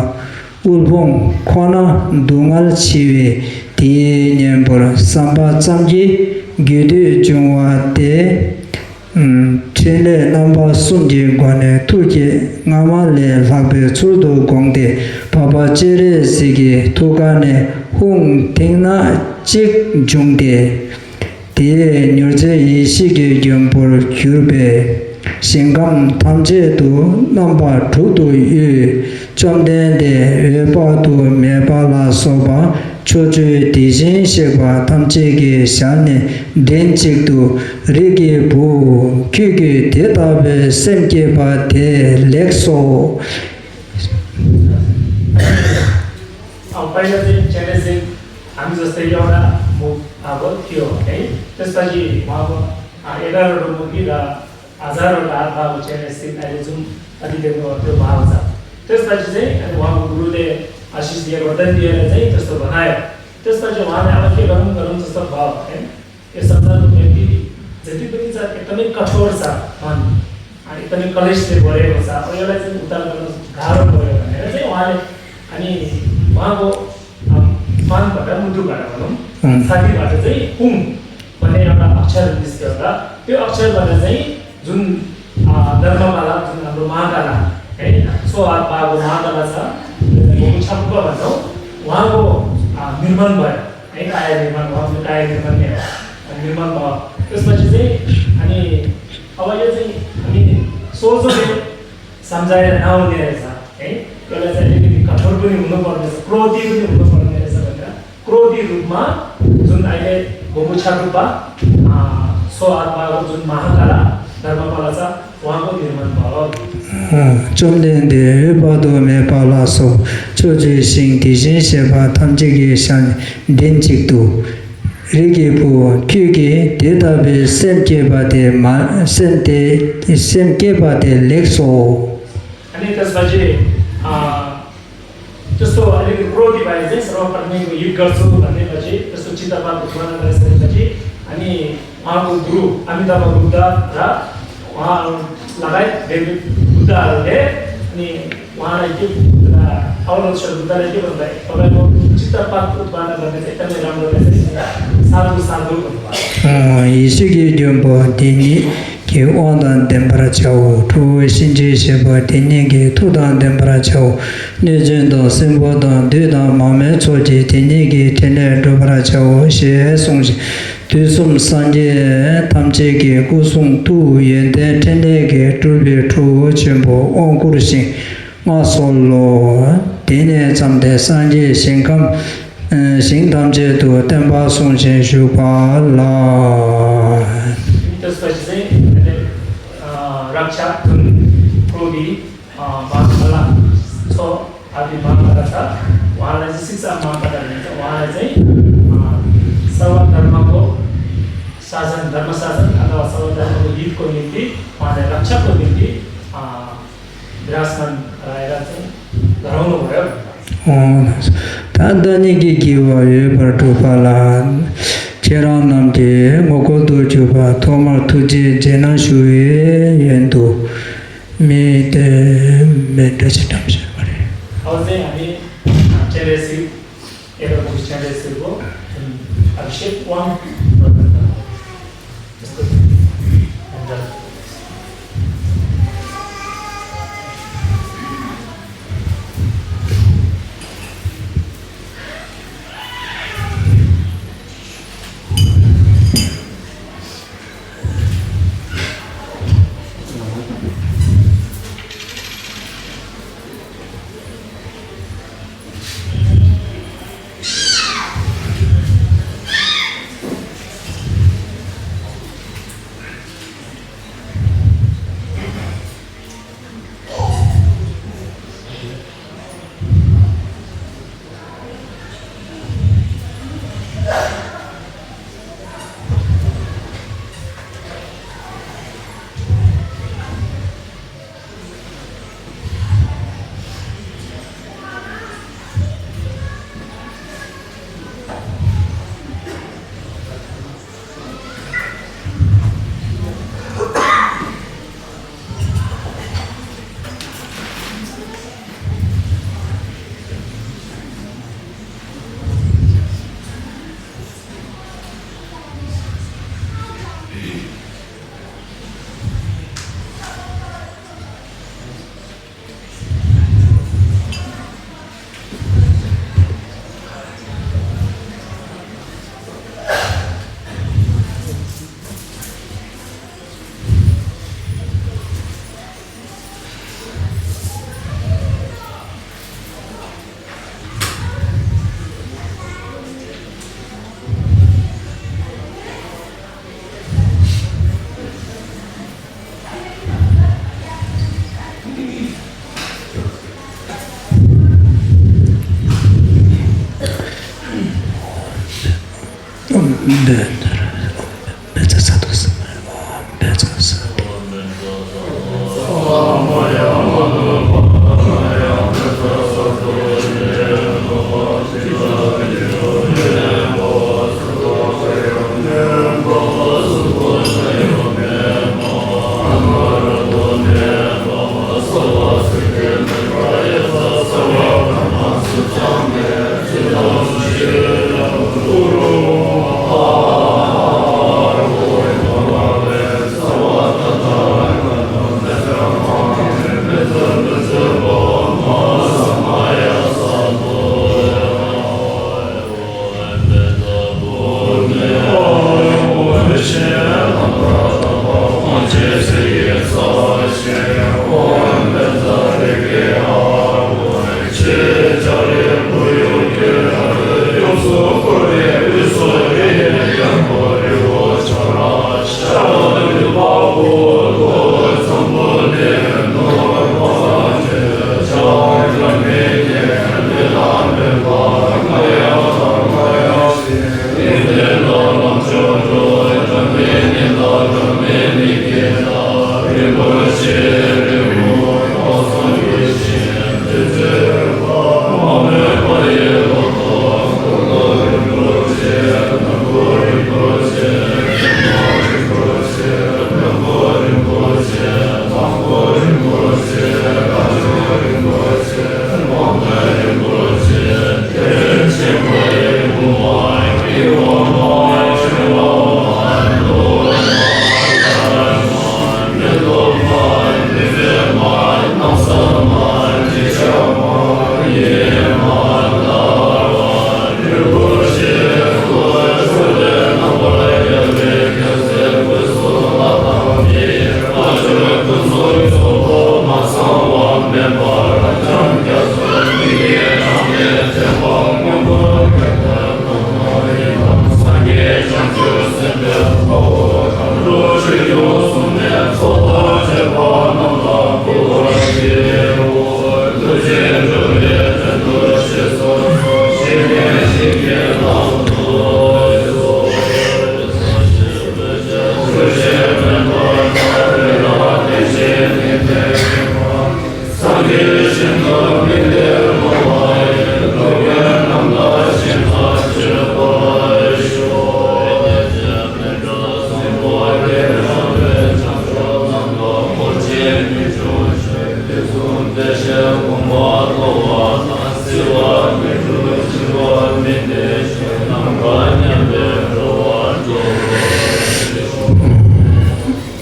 དབུལ་ཕོངས་ཁོ་ན་སྡུག་བསྔལ་ཆེ་བས། དེའི་གཉེན་པོར་བསམ་པ་ཙམ་གྱིས་རྒྱུད་སྡུད་འབྱུང་བ་སྟེ། ཕྲིན་ལས་རྣམ་པ་གསུམ་གྱི་སྒོ་ནས་ཐུགས་བསྐྱེད་སྔ་མ་ལས་ལྷག་པའི་ཚུལ་དུ་དགོངས་ཏེ། འཕགས་པ་སྤྱན་རས་གཟིགས་ཀྱི་ཐུགས་ཀ་ནས་ཧཱུྃ་མཐིང་ནག་གཅིག་བྱུང་སྟེ། དེས་མྱུར་མཛད་ཡེ་ཤེས་ཀྱི་མགོན་པོར་གྱུར་པས། ཞིང་ཁམས་ཐམས་ཅད་དུ་རྣམ་པ་དྲུག་ཏུ་གཡོས། བཅོམ་ལྡན་འདས་འོད་དཔག་ཏུ་མེད་པ་ལ་སོགས་པ་ཕྱོགས་བཅུའི་དེ་བཞིན་གཤེགས་པ་ཐམས་ཅད་ཀྱི་ཞལ་ནས་མགྲིན་གཅིག་ཏུ། རིགས་ཀྱི་བུ། ཁྱོད་ཀྱིས་དེ་ལྟ་བུའི་སེམས་བསྐྱེད་པ་དེ་ལེགས་སོ། ཨ་པའི་ལ་ཏེ་ཅེ་ནེ་སི་ཨ་མི་ཟོ་སྟེ་ཡོ་ན་མུ་ཨ་བོ་ཐི་ཡོ་ཨེ་ཏེ་ས་ཅི་མ་བོ་ཨ་ཨེ་ར་རོ་མུ་ཏི་ར་ཨ་ཟ་རོ་ད་ཨ་བ་བོ་ཅེ་ནེ་སི་ཨ་ལེ་ཛུམ་ཨ་ཏི་ཏེ་ནོ་ཏེ་མ་བོ་ས་ཏེ་ས་ཅི་ཟེ་ཨ་ནི་བ་མུ་གུ་རུ་ཏེ་ཨ་ཤི་སི་ཡ་རོ་ཏན་ཏི་ཡ་རེ་ཟེ་ཏེ་སོ་བ་ན་ཡ་ཏེ་ས་ཅི་བ་ནེ་ཨ་བ་ཁེ་ར་མུ་ག་རུ་ཏེ་སོ་བ་བོ་ཨེ། ये सब ना तो व्यक्ति जति पनि छ एकदमै कठोर छ मन। अनि एकदमै कलेशले भरेको छ। अब यसलाई चाहिँ उद्धार गर्न गाह्रो पऱ्यो भनेर चाहिँ उहाँले अनि उहाँको अ, मनबाट, मुटुबाट भनौँ, उम्। छातीबाट चाहिँ हुङ भन्ने एउटा अक्षर निस्क्यो होला। त्यो अक्षरबाट चाहिँ जुन अ, धर्ममाला, जुन हाम्रो महाकाला है, सो हात बाघको महाकाला छ, गोकु छापुपा भन्छौँ, उहाँको अ, निर्माण भयो। है, काया निर्माण, उहाँको काया निर्माण नै हो। निर्माण भयो। त्यसपछि चाहिँ अनि अब यो चाहिँ हामी सोझो चाहिँ सम्झाएर नहुने रहेछ है। यसलाई चाहिँ अलिकति कठोर पनि हुनुपर्ने रहेछ, क्रोधी पनि हुनुपर्ने रहेछ भनेर क्रोधी रूपमा जुन अहिले गोमुछा रूपमा अ, सो आत्माको जुन महाकाला धर्मपाला छ, उहाँको निर्माण भयो। བཅོམ་ལྡན་འདས་འོད་དཔག་ཏུ་མེད་པ་ལ་སོགས་ཕྱོགས་བཅུའི་ཞིང་དེ་བཞིན་གཤེགས་པ་ཐམས་ཅད་ཀྱི་ཞལ་ནས་མགྲིན་གཅིག་ཏུ། རིགས་ཀྱི་བུ། ཁྱོད་ཀྱིས་དེ་ལྟ་བུའི་སེམས་བསྐྱེད་པ་དེ་མ་སེམས་དེ་སེམས་བསྐྱེད་པ་དེ་ལེགས་སོ། अनि त्यसपछि अ, त्यस्तो अलिकति क्रोधी भए चाहिँ सर्वप्रथमैको युद्ध गर्छु भनेपछि त्यस्तो चित्तपात उत्पन्न गरिसकेपछि अनि उहाँको गुरु अमिताभ बुद्ध र उहाँ लगायत देवी बुद्धहरूले अनि उहाँलाई के अवरोध बुद्धलाई के भन्नुभयो, तपाईँको चित्तपात उत्पन्न गर्ने चाहिँ एकदमै राम्रो रहेछ, साधु साधु भन्नुभयो। ཡེ་ཤེས་ཀྱི་ལྗོན་པོ་དེ་ཉིད་ཀྱི་དབང་དང་ལྡན་པར་བྱའོ། ཁྲོ་བོ་གཤིན་རྗེའི་བཞེད་པ་དེ་ཉིད་ཀྱི་མཐུ་དང་ལྡན་པར་བྱའོ། གནོད་སྦྱིན་དང་སྲིན་པོ་དང་བདུད་དང་མ་མོའི་ཚོགས་ཀྱིས་དེ་ཉིད་ཀྱི་ཕྲིན་ལས་སྒྲུབ་པར་བྱའོ་ཞེས་གསུངས་ཤིང་། དུས་གསུམ་སངས་རྒྱས་ཐམས་ཅད་ཀྱི་སྐུ་གསུང་ཐུགས་ཡོན་ཏན་ཕྲིན་ལས་ཀྱིས་སྤྲུལ་པའི་ཁྲོ་བོ་ཆེན་པོ་དབང་བསྐུར་ཞིང་མངའ་གསོལ་ལོ། དེ་ནས་བརྩམས་ཏེ་སངས་རྒྱས་ཞིང་ཁམས་ཞིང་ཐམས་ཅད་དུ་བསྟན་པ་སྲུང་ཞིང་བཞུགས་པ་ལ། Terus bagi saya, ada, uh, rakcha tun krodi, uh, bangala, so, abi bangala sa, उहाँलाई चाहिँ शिक्षा मान्यता दिन्छ। उहाँलाई चाहिँ, अ, सर्वधर्मको शासन, धर्म शासन अथवा सर्वधर्मको हितको निम्ति, उहाँलाई रक्षाको निम्ति, अ, विराजमान गराएर चाहिँ गराउनुभयो। ད་ལྟ་ཉིད་ཀྱི་དགེ་བ་འོས་པར་གྲུབ་པ་ལ། ཁྱེད་རང་རྣམས་ཀྱི་ངོ་སྐལ་དུ་གྱུར་པ་ཐོག་མར་ཐུགས་རྗེ་རྗེས་གནང་ཞུ་བའི་ཡོན་དུ་མི་དེ་མི་འདྲ་ཞིག་བཀྲམ་བཞིན་པ་རེད། Hawzeng ami chenresi era bu chenresi bu abhishek wang. Let's go. And, uh,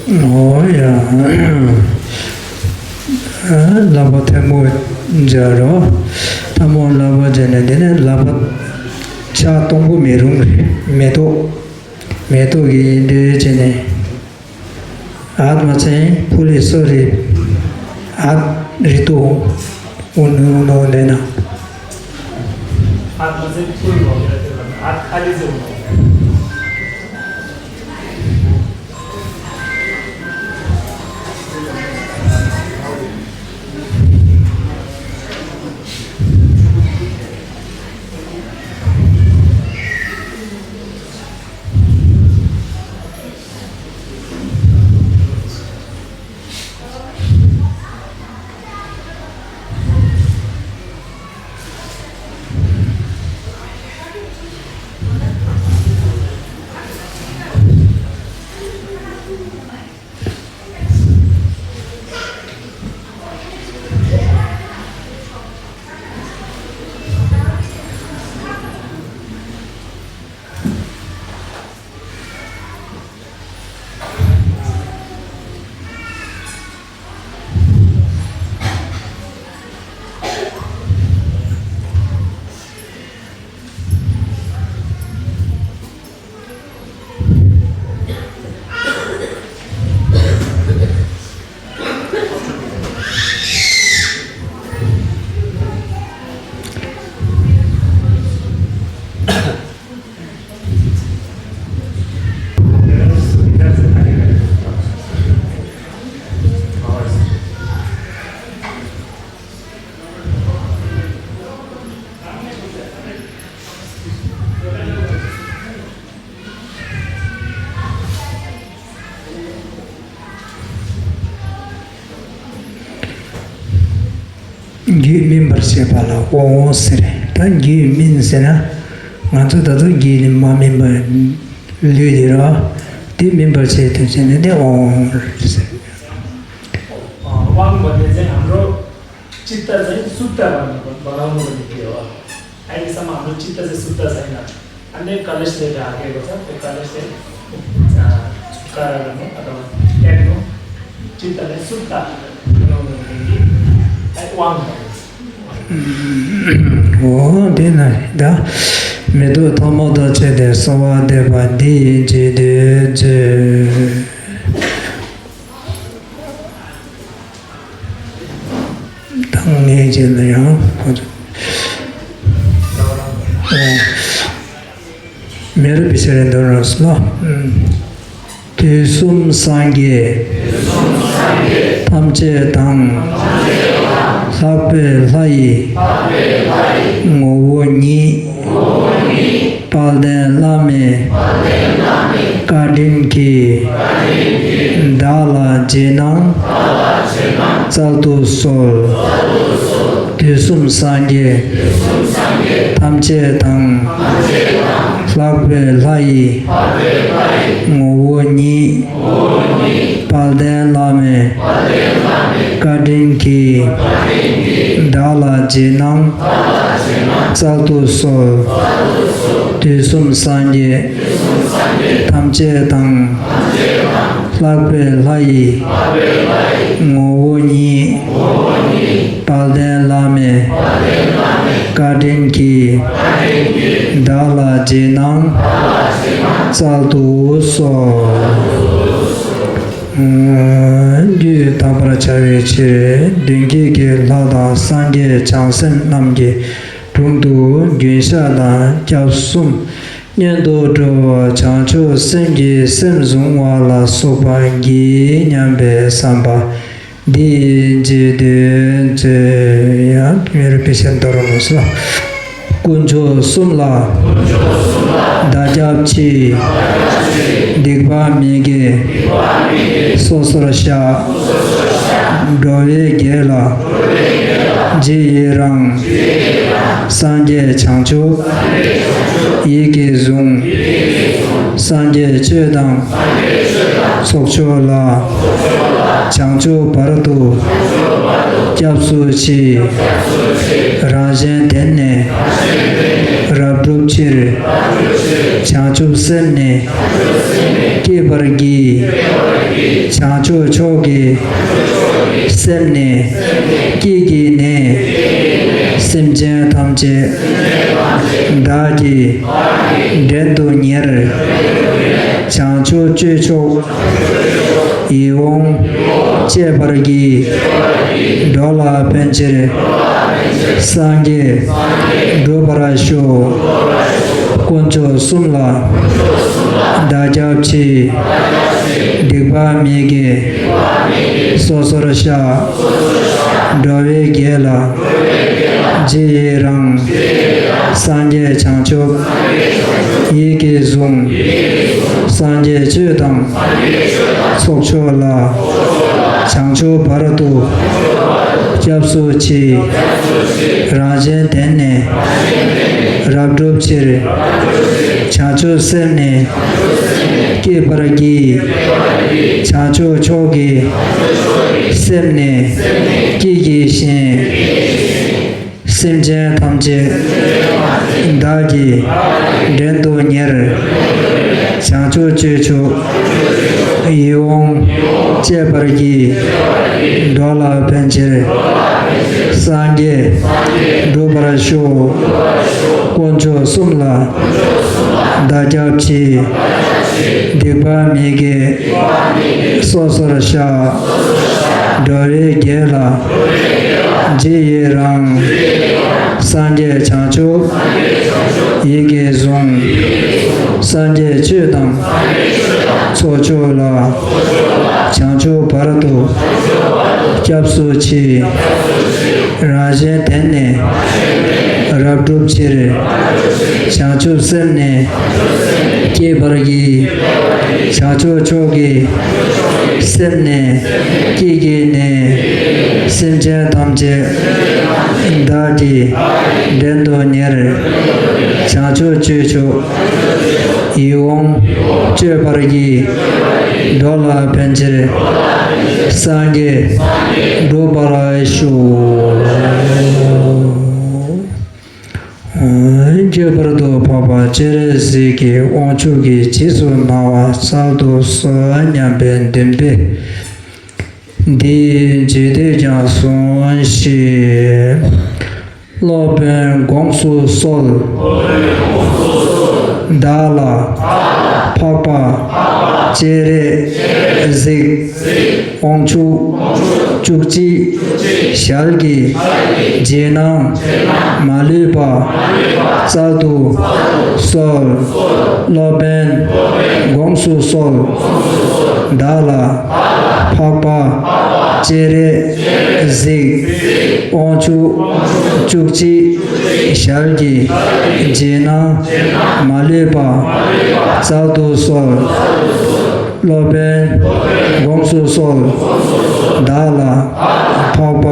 ཨོ་ཡ། ལག་པ་ཐལ་མོ་སྦྱར་རོ། ཐལ་མོ་ལག་པ་སྦྱར་ནས་དེ་ནས་ལག་པ་ཕྱག་སྟོང་པོ་མེ་རུམ་རེད། མེ་ཏོག་མེ་ཏོག་གི་འདྲེ་བྱས་ནས། ཨ་མ་ཚན་ཕུ་ལི་སོ་རི། ཨ་རི་ཏོ་ཨུ་ནུ་ནོ་ལེ་ན། རྒྱུད་སྨིན་པར་བྱེད་པ་ལ་དབང་བོ་ཟེར། ད་རྒྱུད་སྨིན་ཟེར་ན། ང་ཚོ་ད་དུང་རྒྱུད་ནི་མ་སྨིན་པ་ལུས་དེ་ར། དེ་སྨིན་པར་བྱེད་ཐུབ་ཟེར་ན་དེ་དབང་བོ་ཟེར། 啊，忘我的人，俺们说，记得人，苏德吧，把他们给丢了。哎，你什么，俺们记得是苏德人了。ཨ་ནི་ཀ་ལེ་ཤི་དེ་འདྲ་གི་གོ་ས་དེ་ཀ་ལེ་ཤི་དེ་ཚུགས་ཀ་ར་ར་ནོ་ཨ་དང་ཡག་ནོ་ཅི་ལྟ་ནས་སུ་ལྟ་ནོ་ནོ་ནི་ཨ་དབང་། འོ་དེ་ན་ད་མེ་ཏོག་ཐོག་མ་དང་བཅས་ཏེ་གསོལ་བ་འདེབས་པ་འདི་ཡི་རྗེས་ཟློས་མཛོད། དང་ངེས་བྱས་ལ་ཡང་ཁོ་ཚོ། མེ་རི་པི་ཤ་རེ་འདོན་རོགས་ལ། དུས་གསུམ་སངས་རྒྱས་ཐམས་ཅད་དང་། ལྷག་པའི་ལྷ་ཡི་ངོ་བོ་ཉིད། དཔལ་ལྡན་བླ་མའི་བཀའ་དྲིན་གྱིས། བདག་ལ་རྗེས་གནང་སྩལ་དུ་གསོལ། དུས་གསུམ་སངས་རྒྱས་ཐམས་ཅད་དང་། ལྷག་པའི་ལྷ་ཡི་ངོ་བོ་ཉིད། དཔལ་ལྡན་བླ་མའི་བཀའ་དྲིན་གྱིས། བདག་ལ་རྗེས་གནང་སྩལ་དུ་གསོལ། དུས་གསུམ་སངས་རྒྱས་ཐམས་ཅད་དང་། ལྷག་པའི་ལྷ་ཡི་ངོ་བོ་ཉིད། དཔལ་ལྡན་བླ་མའི་བཀའ་དྲིན་གྱིས། བདག་ལ་རྗེས་གནང་སྩལ་དུ་གསོལ། རྒྱུད་དག་པར་བྱ་བའི་ཕྱིར། མདུན་བསྐྱེད་ཀྱི་ལྷ་དང་སངས་རྒྱས་བྱང་སེམས་རྣམས་ཀྱི་དྲུང་དུ་མགོན་ཞྭ་དང་སྐྱབས་གསུམ་སྙན་དུ་སྒྲོགས། བྱང་ཆུབ་སེམས་ཀྱི་སེམས་བཟུང་བ་ལ་སོགས་པ་བགྱི་སྙམ་པའི་བསམ་པ་འདི་ཡི་རྗེས་ཟློས་མཛོད། ཡང་མེ་རི་པི་ཤ་རེ་འདོན་རོགས་ལ། དཀོན་མཆོག་གསུམ་ལ་བདག་སྐྱབས་མཆི། སྡིག་པ་མི་དགེ་སོ་སོར་བཤགས། འགྲོ་བའི་དགེ་ལ་རྗེས་ཡི་རང་། སངས་རྒྱས་བྱང་ཆུབ་ཡིད་ཀྱིས་བཟུང་། སངས་རྒྱས་ཆོས་དང་ཚོགས་མཆོག་ལ། བྱང་ཆུབ་བར་དུ་སྐྱབས་སུ་མཆི། རང་གཞན་དོན་ནི་རབ་བསྒྲུབ་ཕྱིར། བྱང་ཆུབ་སེམས་ནི་བསྐྱེད་པར་བགྱི། བྱང་ཆུབ་མཆོག་གི་སེམས་ནི་བསྐྱེད་བགྱིས་ནས། སེམས་ཅན་ཐམས་ཅད་བདག་གིས་འདྲེན་དུ་གཉེར། བྱང་ཆུབ་སྤྱོད་མཆོག་ཡིད་འོང་སྤྱད་པར་བགྱི། འགྲོ་ལ་ཕན་ཕྱིར་སངས་རྒྱས་འགྲུབ་པར་ཤོག། དཀོན་མཆོག་གསུམ་ལ་བདག་སྐྱབས་མཆི། སྡིག་པ་མི་དགེ་སོ་སོར་བཤགས། འགྲོ་བའི་དགེ་ལ་རྗེས་ཡི་རང་། སངས་རྒྱས་བྱང་ཆུབ་ཡིད་ཀྱིས་བཟུང་། སངས་རྒྱས་ཆོས་དང་ཚོགས་མཆོག་ལ། བྱང་ཆུབ་བར་དུ་སྐྱབས་སུ་མཆི། རང་གཞན་དོན་ནི་རབ་བསྒྲུབ་ཕྱིར། བྱང་ཆུབ་སེམས་ནི་བསྐྱེད་པར་བགྱི། བྱང་ཆུབ་མཆོག་གི་སེམས་ནི་བསྐྱེད་བགྱིས་ཤིང་། སེམས་ཅན་ཐམས་ཅད་བདག་གིས་འདྲེན་དུ་གཉེར། བྱང་ཆུབ་སྤྱོད་མཆོག་ཡིད་འོང་སྤྱད་པར་བགྱི། འགྲོ་ལ་ཕན་ཕྱིར་སངས་རྒྱས་འགྲུབ་པར་ཤོག། དཀོན་མཆོག་གསུམ་ལ་བདག་སྐྱབས་མཆི། སྡིག་པ་མི་དགེ་སོ་སོར་བཤགས། འགྲོ་བའི་དགེ་ལ་རྗེས་ཡི་རང་། སངས་རྒྱས་བྱང་ཆུབ་ཡིད་ཀྱིས་བཟུང་། སངས་རྒྱས་ཆོས་དང་ཚོགས་མཆོག་ལ། བྱང་ཆུབ་བར་དུ་སྐྱབས་སུ་མཆི། རང་གཞན་དོན་ནི་ རབ་བསྒྲུབ་ཕྱིར། བྱང་ཆུབ་སེམས་ནི་བསྐྱེད་པར་བགྱི། བྱང་ཆུབ་མཆོག་གི་སེམས་ནི་བསྐྱེད་བགྱིས་ནས། སེམས་ཅན་ཐམས་ཅད་བདག་གིས་འདྲེན་དུ་གཉེར། བྱང་ཆུབ་སྤྱོད་མཆོག་ཡིད་འོང་སྤྱོད་པར་བགྱི། འགྲོ་ལ་ཕན་ཕྱིར་སངས་རྒྱས་འགྲུབ་པར་ཤོག། ཁྱད་པར་དུ་འཕགས་པ་སྤྱན་རས་གཟིགས་ཀྱི་དབང་ཕྱུག་གིས་རྗེས་སུ་གནང་བ་སྩལ་དུ་གསོལ་སྙམ་པའི་འདུན་པས། འདི་ཡི་རྗེས་ཟློས་ཀྱང་ཟུང་ཞིག། སློབ་དཔོན་དགོངས་སུ་གསོལ། བདག་ལ་འཕགས་པ་སྤྱན་རས་གཟིགས་དབང་ཕྱུག་བཅུ་གཅིག་ཞལ་གྱི་རྗེས་གནང་མ་ལུས་པ་སྩལ་དུ་གསོལ། སློབ་དཔོན་དགོངས་སུ་གསོལ། བདག་ལ་འཕགས་པ་སྤྱན་རས་གཟིགས་དབང་ཕྱུག་བཅུ་གཅིག་ཞལ་གྱི་རྗེས་གནང་མ་ལུས་པ་སྩལ་དུ་གསོལ། སློབ་དཔོན་དགོངས་སུ་གསོལ། བདག་ལ་འཕགས་པ་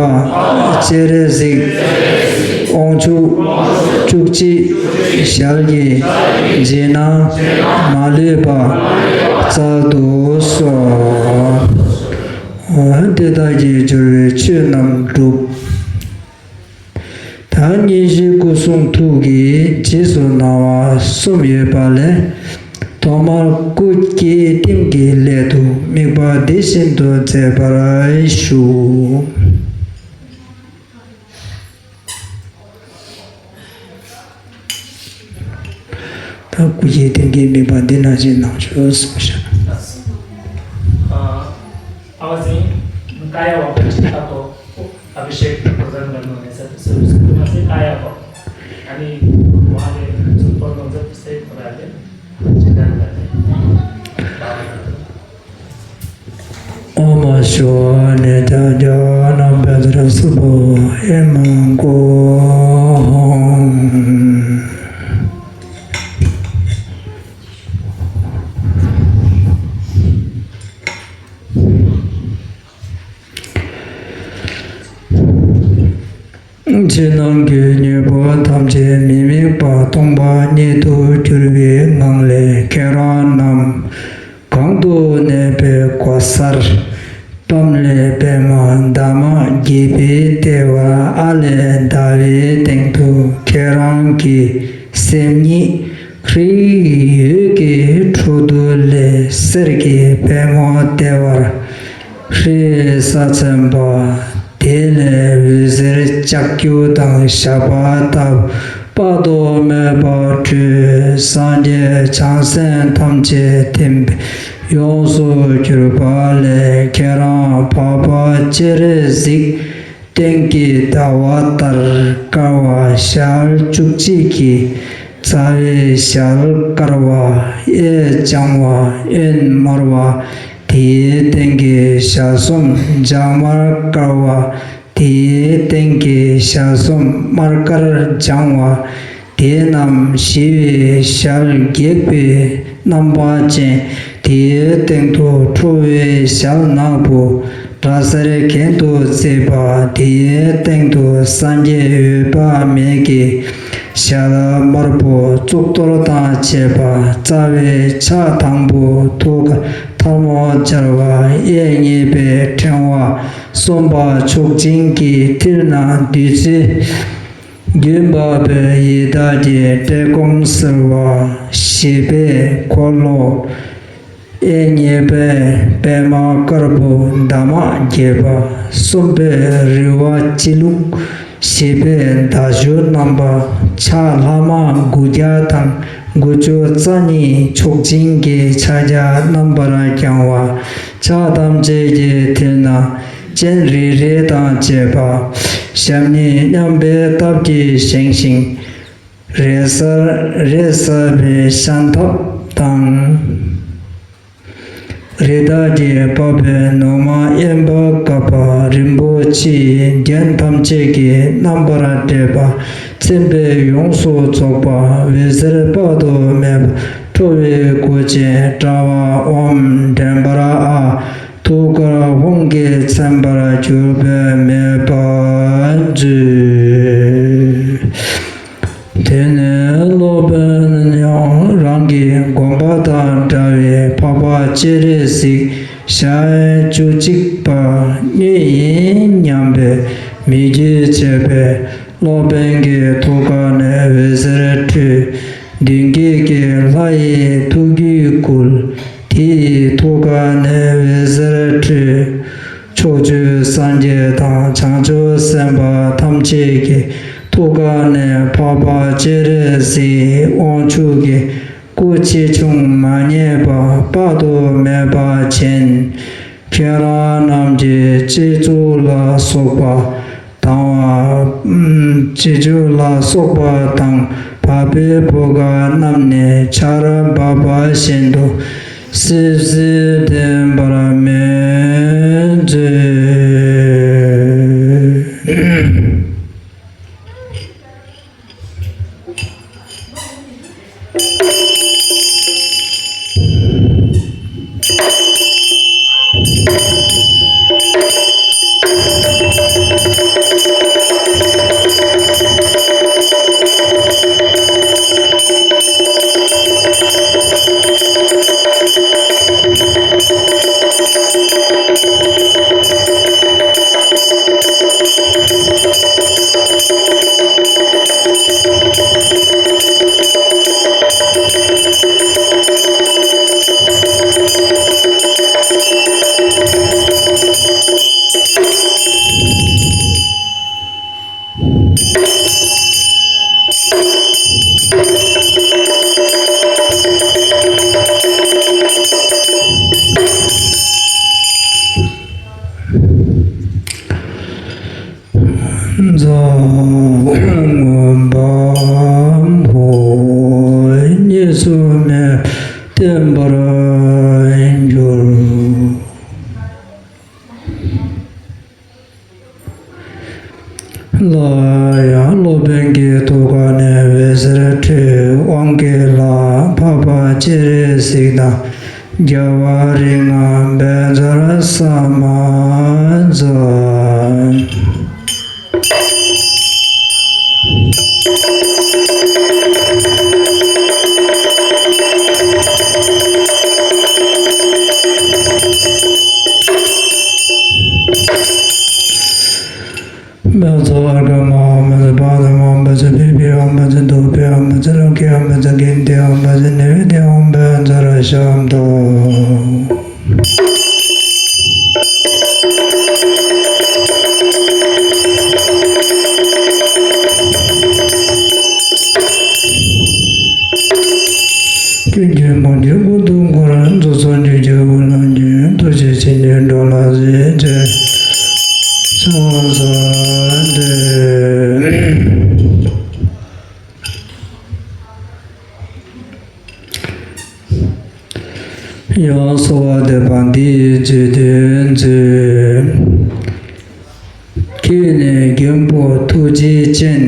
སྤྱན་རས་གཟིགས་དབང་ཕྱུག་བཅུ་གཅིག་ཞལ་གྱི་རྗེས་གནང་མ་ལུས་པ་སྩལ་དུ་གསོལ། དེ་དག་གིས་སྦྱོར་བའི་ཆོས་རྣམས་འགྲུབ། ད་སྙན་བརྒྱུད་སྐུ་གསུང་ཐུགས་ཀྱི་རྗེས་སུ་གནང་བ་གསུམ་ཡོད་པ་ལས། ཐོག་མར་སྐུ་བསྐྱེད་བསྟིམ་གྱི་སླད་དུ་དམིགས་པ་འདི་བཞིན་དུ་མཛད་པར་ཞུ། ད་སྐུ་བསྐྱེད་བསྟིམ་གྱི་དམིགས་པ་འདི་ནང་བཞིན་གནང་ཞུ་གསུངས་ཤག། अभिषेक प्रदान गर्नुहुनेछ, त्यसो उसको मात्रै आया हो। अनि उहाँले जुन पढ्नुहुन्छ, त्यस्तै प्रकारले चिन्तन गर्ने भावना गर्नु। ओम शिवाय नित्याय ज्ञान वज्र सुभो एम को ཕྱི་ནང་གི་དངོས་པོ་ཐམས་ཅད་མི་དམིགས་པ་སྟོང་པ་ཉིད་དུ་གྱུར་པའི་ངང་ལས་ཁྱེད་རང་རྣམས་གང་དུ་གནས་པའི་གོ་སར་པཾ་ལས་པདྨ་འདབ་མ་བརྒྱད་པའི་ལྟེ་བར་ཨ་ལས་ཟླ་བའི་སྟེང་དུ་ཁྱེད་རང་གི་སེམས་ཉིད་ཧྲཱིཿའི་འོད་ཀྱི་འཕྲོ་འདུ་ལས་གསེར་གྱི་པདྨོ་ལྟེ་བར་ཧྲཱིཿས་ས་མཚན་པ། དེ་ལས་འོད་ཟེར་ལྕགས་ཀྱུ་དང་ཞགས་པ་ལྟ་བུ་དཔག་ཏུ་མེད་པ་འཕྲོས། སངས་རྒྱས་བྱང་སེམས་ཐམས་ཅད་ཐིམ་པས་ཡོངས་སུ་གྱུར་པ་ལས་ཁྱེད་རང་འཕགས་པ་སྤྱན་རས་གཟིགས་སྟེང་གི་ཟླ་བ་ལྟར་དཀར་བ་ཞལ་བཅུ་གཅིག་གི་རྩ་བའི་ཞལ་དཀར་བ་གཡས་ལྗང་བ་གཡོན་དམར་བ། དེའི་སྟེང་གི་ཞལ་གསུམ་ལྗང་དམར་དཀར་བ། དེའི་སྟེང་གི་ཞལ་གསུམ་དམར་དཀར་ལྗང་བ། དེ་རྣམས་ཞི་བའི་ཞལ་སྒེག་པའི་རྣམ་པ་ཅན། དེའི་སྟེང་དུ་ཁྲོ་བོའི་ཞལ་ནག་པོ་སྒྲ་གསལ་གྱེན་དུ་བརྩེགས་པ། དེའི་སྟེང་དུ་སངས་རྒྱས་འོད་དཔག་མེད་ཀྱི་ཞལ་དམར་པོ་གཙུག་ཏོར་དང་བཅས་པ། རྩ་བའི་ཕྱག་དང་པོ་ཐུགས་ཀར་ཐལ་མོ་སྦྱར་བ། གཡས་གཉིས་པའི་ཕྲེང་བ་གསུམ་པ་མཆོག་སྦྱིན་གྱི་མཐིལ་ན་བདུད་རྩི་རྒྱུན་བབས་པའི་ཡི་དྭགས་ཀྱི་བཀྲེས་སྐོམ་སེལ་བ། བཞི་པའི་འཁོར་ལོ། གཡས་གཉིས་པའི་པདྨ་དཀར་པོ་འདབ་མ་བརྒྱད་པ། གསུམ་པའི་རིལ་བ་སྤྱི་ལུང་། བཞི་པའི་མདའ་གཞུ་བསྣམས་པ། ཕྱག་ལྷག་མ་དགུ་བརྒྱ་དང་དགུ་བཅུ་རྩ་གཉིས་མཆོག་སྦྱིན་གྱི་ཕྱག་རྒྱ་རྣམ་པར་བརྐྱང་བ། ཕྱག་ཐམས་ཅད་ཀྱི་མཐིལ་ན་སྤྱན་རིལ་རིལ་དང་བཅས་པ། ཞབས་གཉིས་མཉམ་པའི་སྟབས་ཀྱིས་བཞེངས་ཤིང་། རེ་སར་རེ་སར་བའི་ཤམ་ཐབས་དང་། རི་དྭགས་ཀྱིས་སྤགས་པའི་ནུ་མ་གཡོན་པ་བཀབ་པ། རིན་པོ་ཆེའི་རྒྱན་ཐམས་ཅད་ཀྱིས་རྣམ་པར་སྤྲས་པ། སེམས་དཔའ་ཡོངས་སུ་རྫོགས་པ་འོད་ཟེར་དཔག་ཏུ་མེད་པ་འཕྲོ་བའི་སྐུ་ཅན་དྲ་བ་ཨོམ་དྲན་པར་ཨ། ཐུགས་ཀར་ཧཱུྃ་གིས་མཚན་པར་གྱུར་པས་མོས་པར་མཛོད། དེ་ནས་སློབ་དཔོན་ཡང་རང་གི་དགོངས་པ་དང་འདྲ་བའི་འཕགས་པ་སྤྱན་རས་གཟིགས་ཞལ་བཅུ་གཅིག་པ་ཉིད་ཡིན་སྙམ་པའི་མོས་གུས་བྱས་པས། སློབ་དཔོན་གྱི་ཐུགས་ཀ་ནས་འོད་ཟེར་འཕྲོས། མདུན་བསྐྱེད་ཀྱི་ལྷ་ཡི་ཐུགས་རྒྱུད་བསྐུལ། དེ་ཡི་ཐུགས་ཀ་ནས་འོད་ཟེར་འཕྲོས། ཕྱོགས་བཅུའི་སངས་རྒྱས་དང་བྱང་ཆུབ་སེམས་དཔའ་ཐམས་ཅད་ཀྱི་ཐུགས་ཀ་ནས་འཕགས་པ་སྤྱན་རས་གཟིགས་དབང་ཕྱུག་གི་སྐུ་ཆེ་ཆུང་མ་ངེས་པ་དཔག་ཏུ་མེད་པ་ཅན། ཁྱེད་རང་རྣམས་ཀྱི་སྤྱི་གཙུག་ལ་སོགས་པ་དང་བ། སྤྱི་གཙུག་ལ་སོགས་པ་དང་བ་སྤུའི་བུ་ག་རྣམས་ནི་ཆར་འབབ་པ་བཞིན་དུ་སིབ་སིབ་ལྡན་པར་མོས་མཛོད། རྫོགས་མངོན་པ་པོ། གཉིས་སུ་མེད་བརྟན་པར་འགྱུར། སླར་ཡང་སློབ་དཔོན་གྱི་ཐུགས་ཀ་ནས་འོད་ཟེར་འཕྲོས། དབང་གི་ལྷ་འཕགས་པ་སྤྱན་རས་གཟིགས་དང་རྒྱལ་བ་རིགས་ལྔ་བཛྲ་ས་མ་ཛ། སྨན་ཚོགས་ཨརྒ་མ་ཧོ་མ་ཚ་པ་དྷ་མ་ཧོ་མ་ཚ་པི་པི་ཧོ་མ་ཚ་དུ་པི་ཧོ་མ་ཚ་ལོ་ཀི་ཧོ་མ་ཚ་གིན་ཏི་ཧོ་མ་ཚ་ནི་བི་ཏི་ཧོ་མ་ཚ་ར་ཤམ་དོ། ཀུན་གྱི་མང་གྱི་སྐུ་གདུང་འཁོར། རྫོགས་སངས་རྒྱས་ཀྱི་དབུ་ལ་འགྱུར། ཐུགས་རྗེ་ཆེན་པོས་འགྲོ་ལ་གཟིགས་ཀྱི་ཕྱག་འཚལ་ཏེ། ཡང་གསོལ་བ་འདེབས་པ་འདི་ཡི་རྗེས་ཟློས་མཛོད། ཁྱེད་ནི་མགོན་པོ་ཐུགས་རྗེ་ཅན།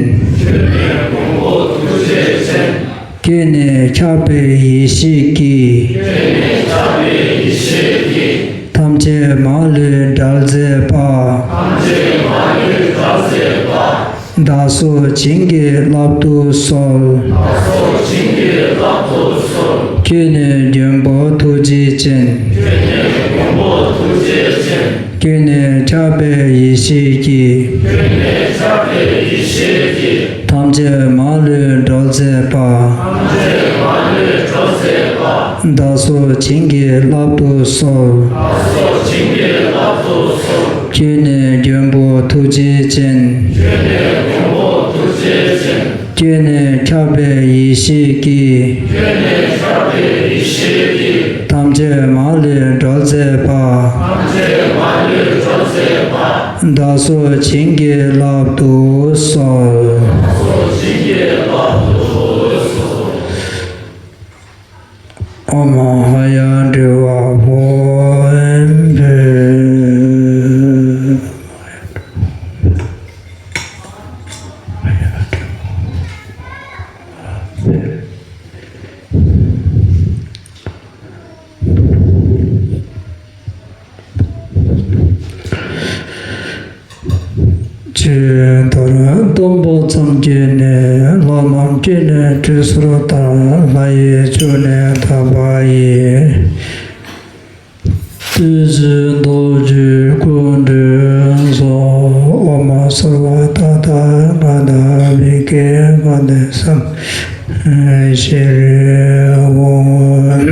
ཁྱེད་ནི་ཁྱབ་པའི་ཡེ་ཤེས་ཀྱིས། ཐམས་ཅད་མ་ལུས་བསྒྲལ་མཛད་པ། བདག་སོགས་བྱིན་གྱིས་བརླབ་ཏུ་གསོལ། ཁྱེད་ནི་མགོན་པོ་ཐུགས་རྗེ་ཅན། ཁྱེད་ནི་ཁྱབ་པའི་ཡེ་ཤེས་ཀྱིས། ཐམས་ཅད་མ་ལུས་སྒྲོལ་མཛད་པ། བདག་སོགས་བྱིན་གྱིས་བརླབ་ཏུ་གསོལ། ཁྱེད་ནི་མགོན་པོ་ཐུགས་རྗེ་ཅན། ཁྱེད་ནི་ཁྱབ་པའི་ཡེ་ཤེས་ཀྱིས། ཐམས་ཅད་མ་ལུས་སྒྲོལ་མཛད་པ། བདག་སོགས་བྱིན་གྱིས་བརླབ་ཏུ་གསོལ། ཨོཾ་ཧ་ཡ་དྲི་བ་ཧོ་ཨེམ་བྷེ། མཐར་སྟོན་པ་མཚམས་བཅད་ནས། ལྷ་རྣམས་སྤྱན་ནས་དྲི་ཟར་ལྟར། ལྷ་ཡི་ཆོས་ནི་དག་པ་ཡི། བདུད་རྩི་རྡོ་རྗེའི་སྐུ་འདྲེན་སོགས། ཨོཾ་སརྦ་ད་ཐཱ་ག་ཏ་བི་ཥི་ག་ཏེ་སམ་ཤྲི་ཨོཾ།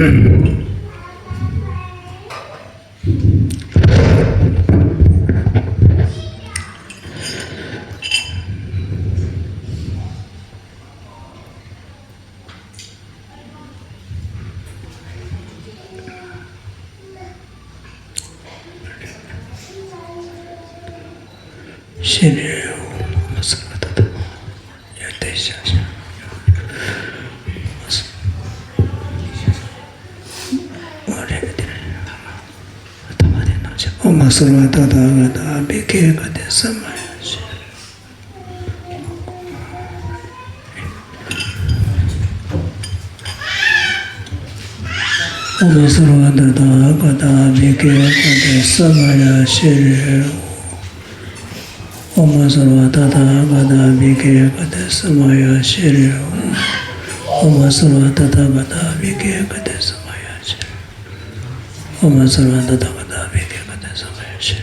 ཤི་རེ་འོ་མ་སརྦ་ད་ཐཱ། ཡར་ཏེ་ཤ་ཤ། ཨོ་རེ་ཏེ་རེ། ཨོ་མ་སརྦ་ད་ཐཱ་ག་ཏ་བི་ཥི་ག་ཏེ་སམ་ཤྲི། ཨོཾ་སརྦ་ད་ཐཱ་ག་ཏ་བི་ཥི་ག་ཏེ་སམ་ཤྲི་ཨོ། ཨོཾ་སརྦ་ད་ཐཱ་ག་ཏ་བི་ཥི་ག་ཏེ་སམ་ཤྲི་ཨོ། ཨོཾ་སརྦ་ད་ཐཱ་ག་ཏ་བི་ཥི་ག་ཏེ་སམ་ཤྲི། ཨོཾ་སརྦ་ད་ཐཱ་ག་ཏ་བི་ཥི་ག་ཏེ་སམ་ཤྲི།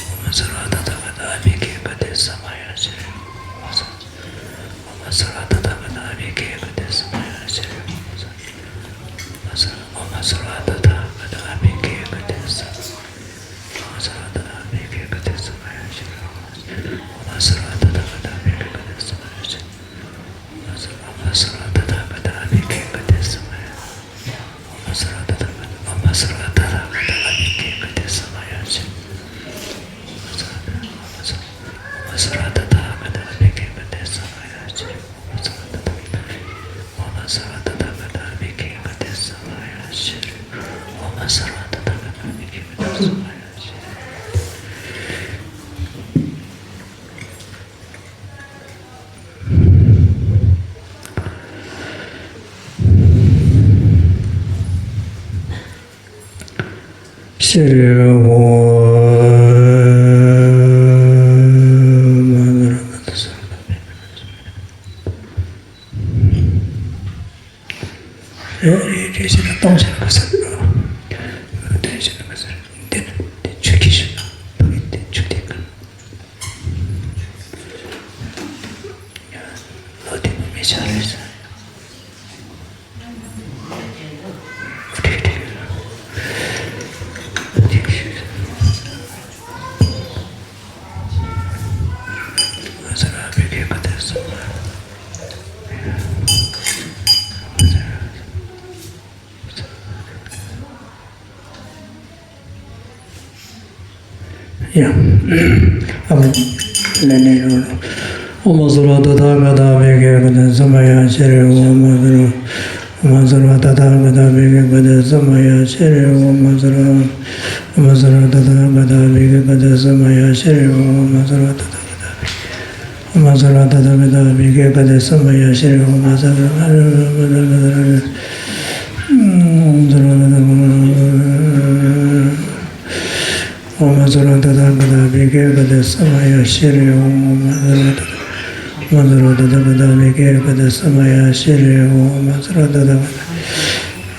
ཨོཾ་སརྦ་ད་ཐཱ་ག་ཏ་བི་ཥི་ག་ཏེ་སམ་ཤྲི། ཨོཾ་སརྦ་ད་ཐཱ་ག་ཏ་བི་ཥི་ག་ཏེ་སམ་ཤྲི། ཨོཾ་སརྦ་ད་ཐཱ་ག་ཏ་བི་ཥི་ག་ཏེ་སམ། ཨོཾ་སརྦ་ད་ཐཱ་ག་ཏ་བི་ཥི་ག་ཏེ་སམ་ཤྲི། ཨོཾ་སརྦ་ད་ཐཱ་ག་ཏ་བི་ཥི་ག་ཏེ་སམ་ཤྲི། ཨོཾ་སརྦ་ད་ཐཱ་ག་ཏ་བི་ཥི་ག་ཏེ་སམ་ཤྲི། ཨོཾ་སརྦ་ད་ཐཱ་ག་ཏ་ཨོཾ་སརྦ་ད་ཐཱ་ག་ཏ་བི་ཥི་ག་ཏེ་སམ་ཤྲི། ཨོཾ་སརྦ་ད་ཐཱ་ག་ཏ་བི་ཥི་ག་ཏེ་སམ་ཤྲི། ཨོཾ་སརྦ་ད་ཐཱ་ག་ཏ་བི་ཥི་ག་ཏེ་སམ་ཤྲི། ཨོཾ་སརྦ་ད་ཐཱ་ག་ཏ་བི་ཥི་ག་ཏེ་སམ་ཤྲི། ཤྲི་ཨོ། ཨེ། རེད། རེད་ཟེར་ན་གཏོང་ཟེར་ན་ག་ས་རེད། འདོན་ཟེར་ན་ག་ས་རེད། འདི་ནི་འདི་ཆུ་སྐྱེས་ཟེར་ན་ཕ་གི་འདི་ཆུ་དེ་ག་ལོ་དེ་ནི་མི་ཆགས་རེད་ཟེར། ཡ། ཨ་མ། ལན་ནི་ཡོད། ཨོཾ་སརྦ་ད་ཐཱ་ག་ཏ་བི་ཥི་ག་ཏེ་སམ་ཤྲི། ཨོཾ་སརྦ། ཨོཾ་སརྦ་ད་ཐཱ་ག་ཏ་བི་ཥི་ག་ཏེ་སམ་ཤྲི། ཨོཾ་སརྦ། ཨོཾ་སརྦ་ད་ཐཱ་ག་ཏ་བི་ཥི་ག་ཏེ་སམ་ཤྲི། ཨོཾ་སརྦ་ད་ཐཱ་ག་ཏ་བི། ཨོཾ་སརྦ་ད་ཐཱ་ག་ཏ་བི་ཥི་ག་ཏེ་སམ་ཤྲི། ཨོཾ་སརྦ། ཨོཾ་སརྦ་ད་ཐཱ་ག་ཏ། ཨོཾ་སརྦ་ད་ཐཱ་ག་ཏ་བི་ཥི་ག་ཏེ་སམ་ཤྲི། ཨོཾ་སརྦ་ད་ཐཱ་ག་ཏ་བི་ཥི་ག་ཏེ་སམ་ཤྲི། ཨོཾ་སརྦ་ད་ཐཱ་ག་ཏ།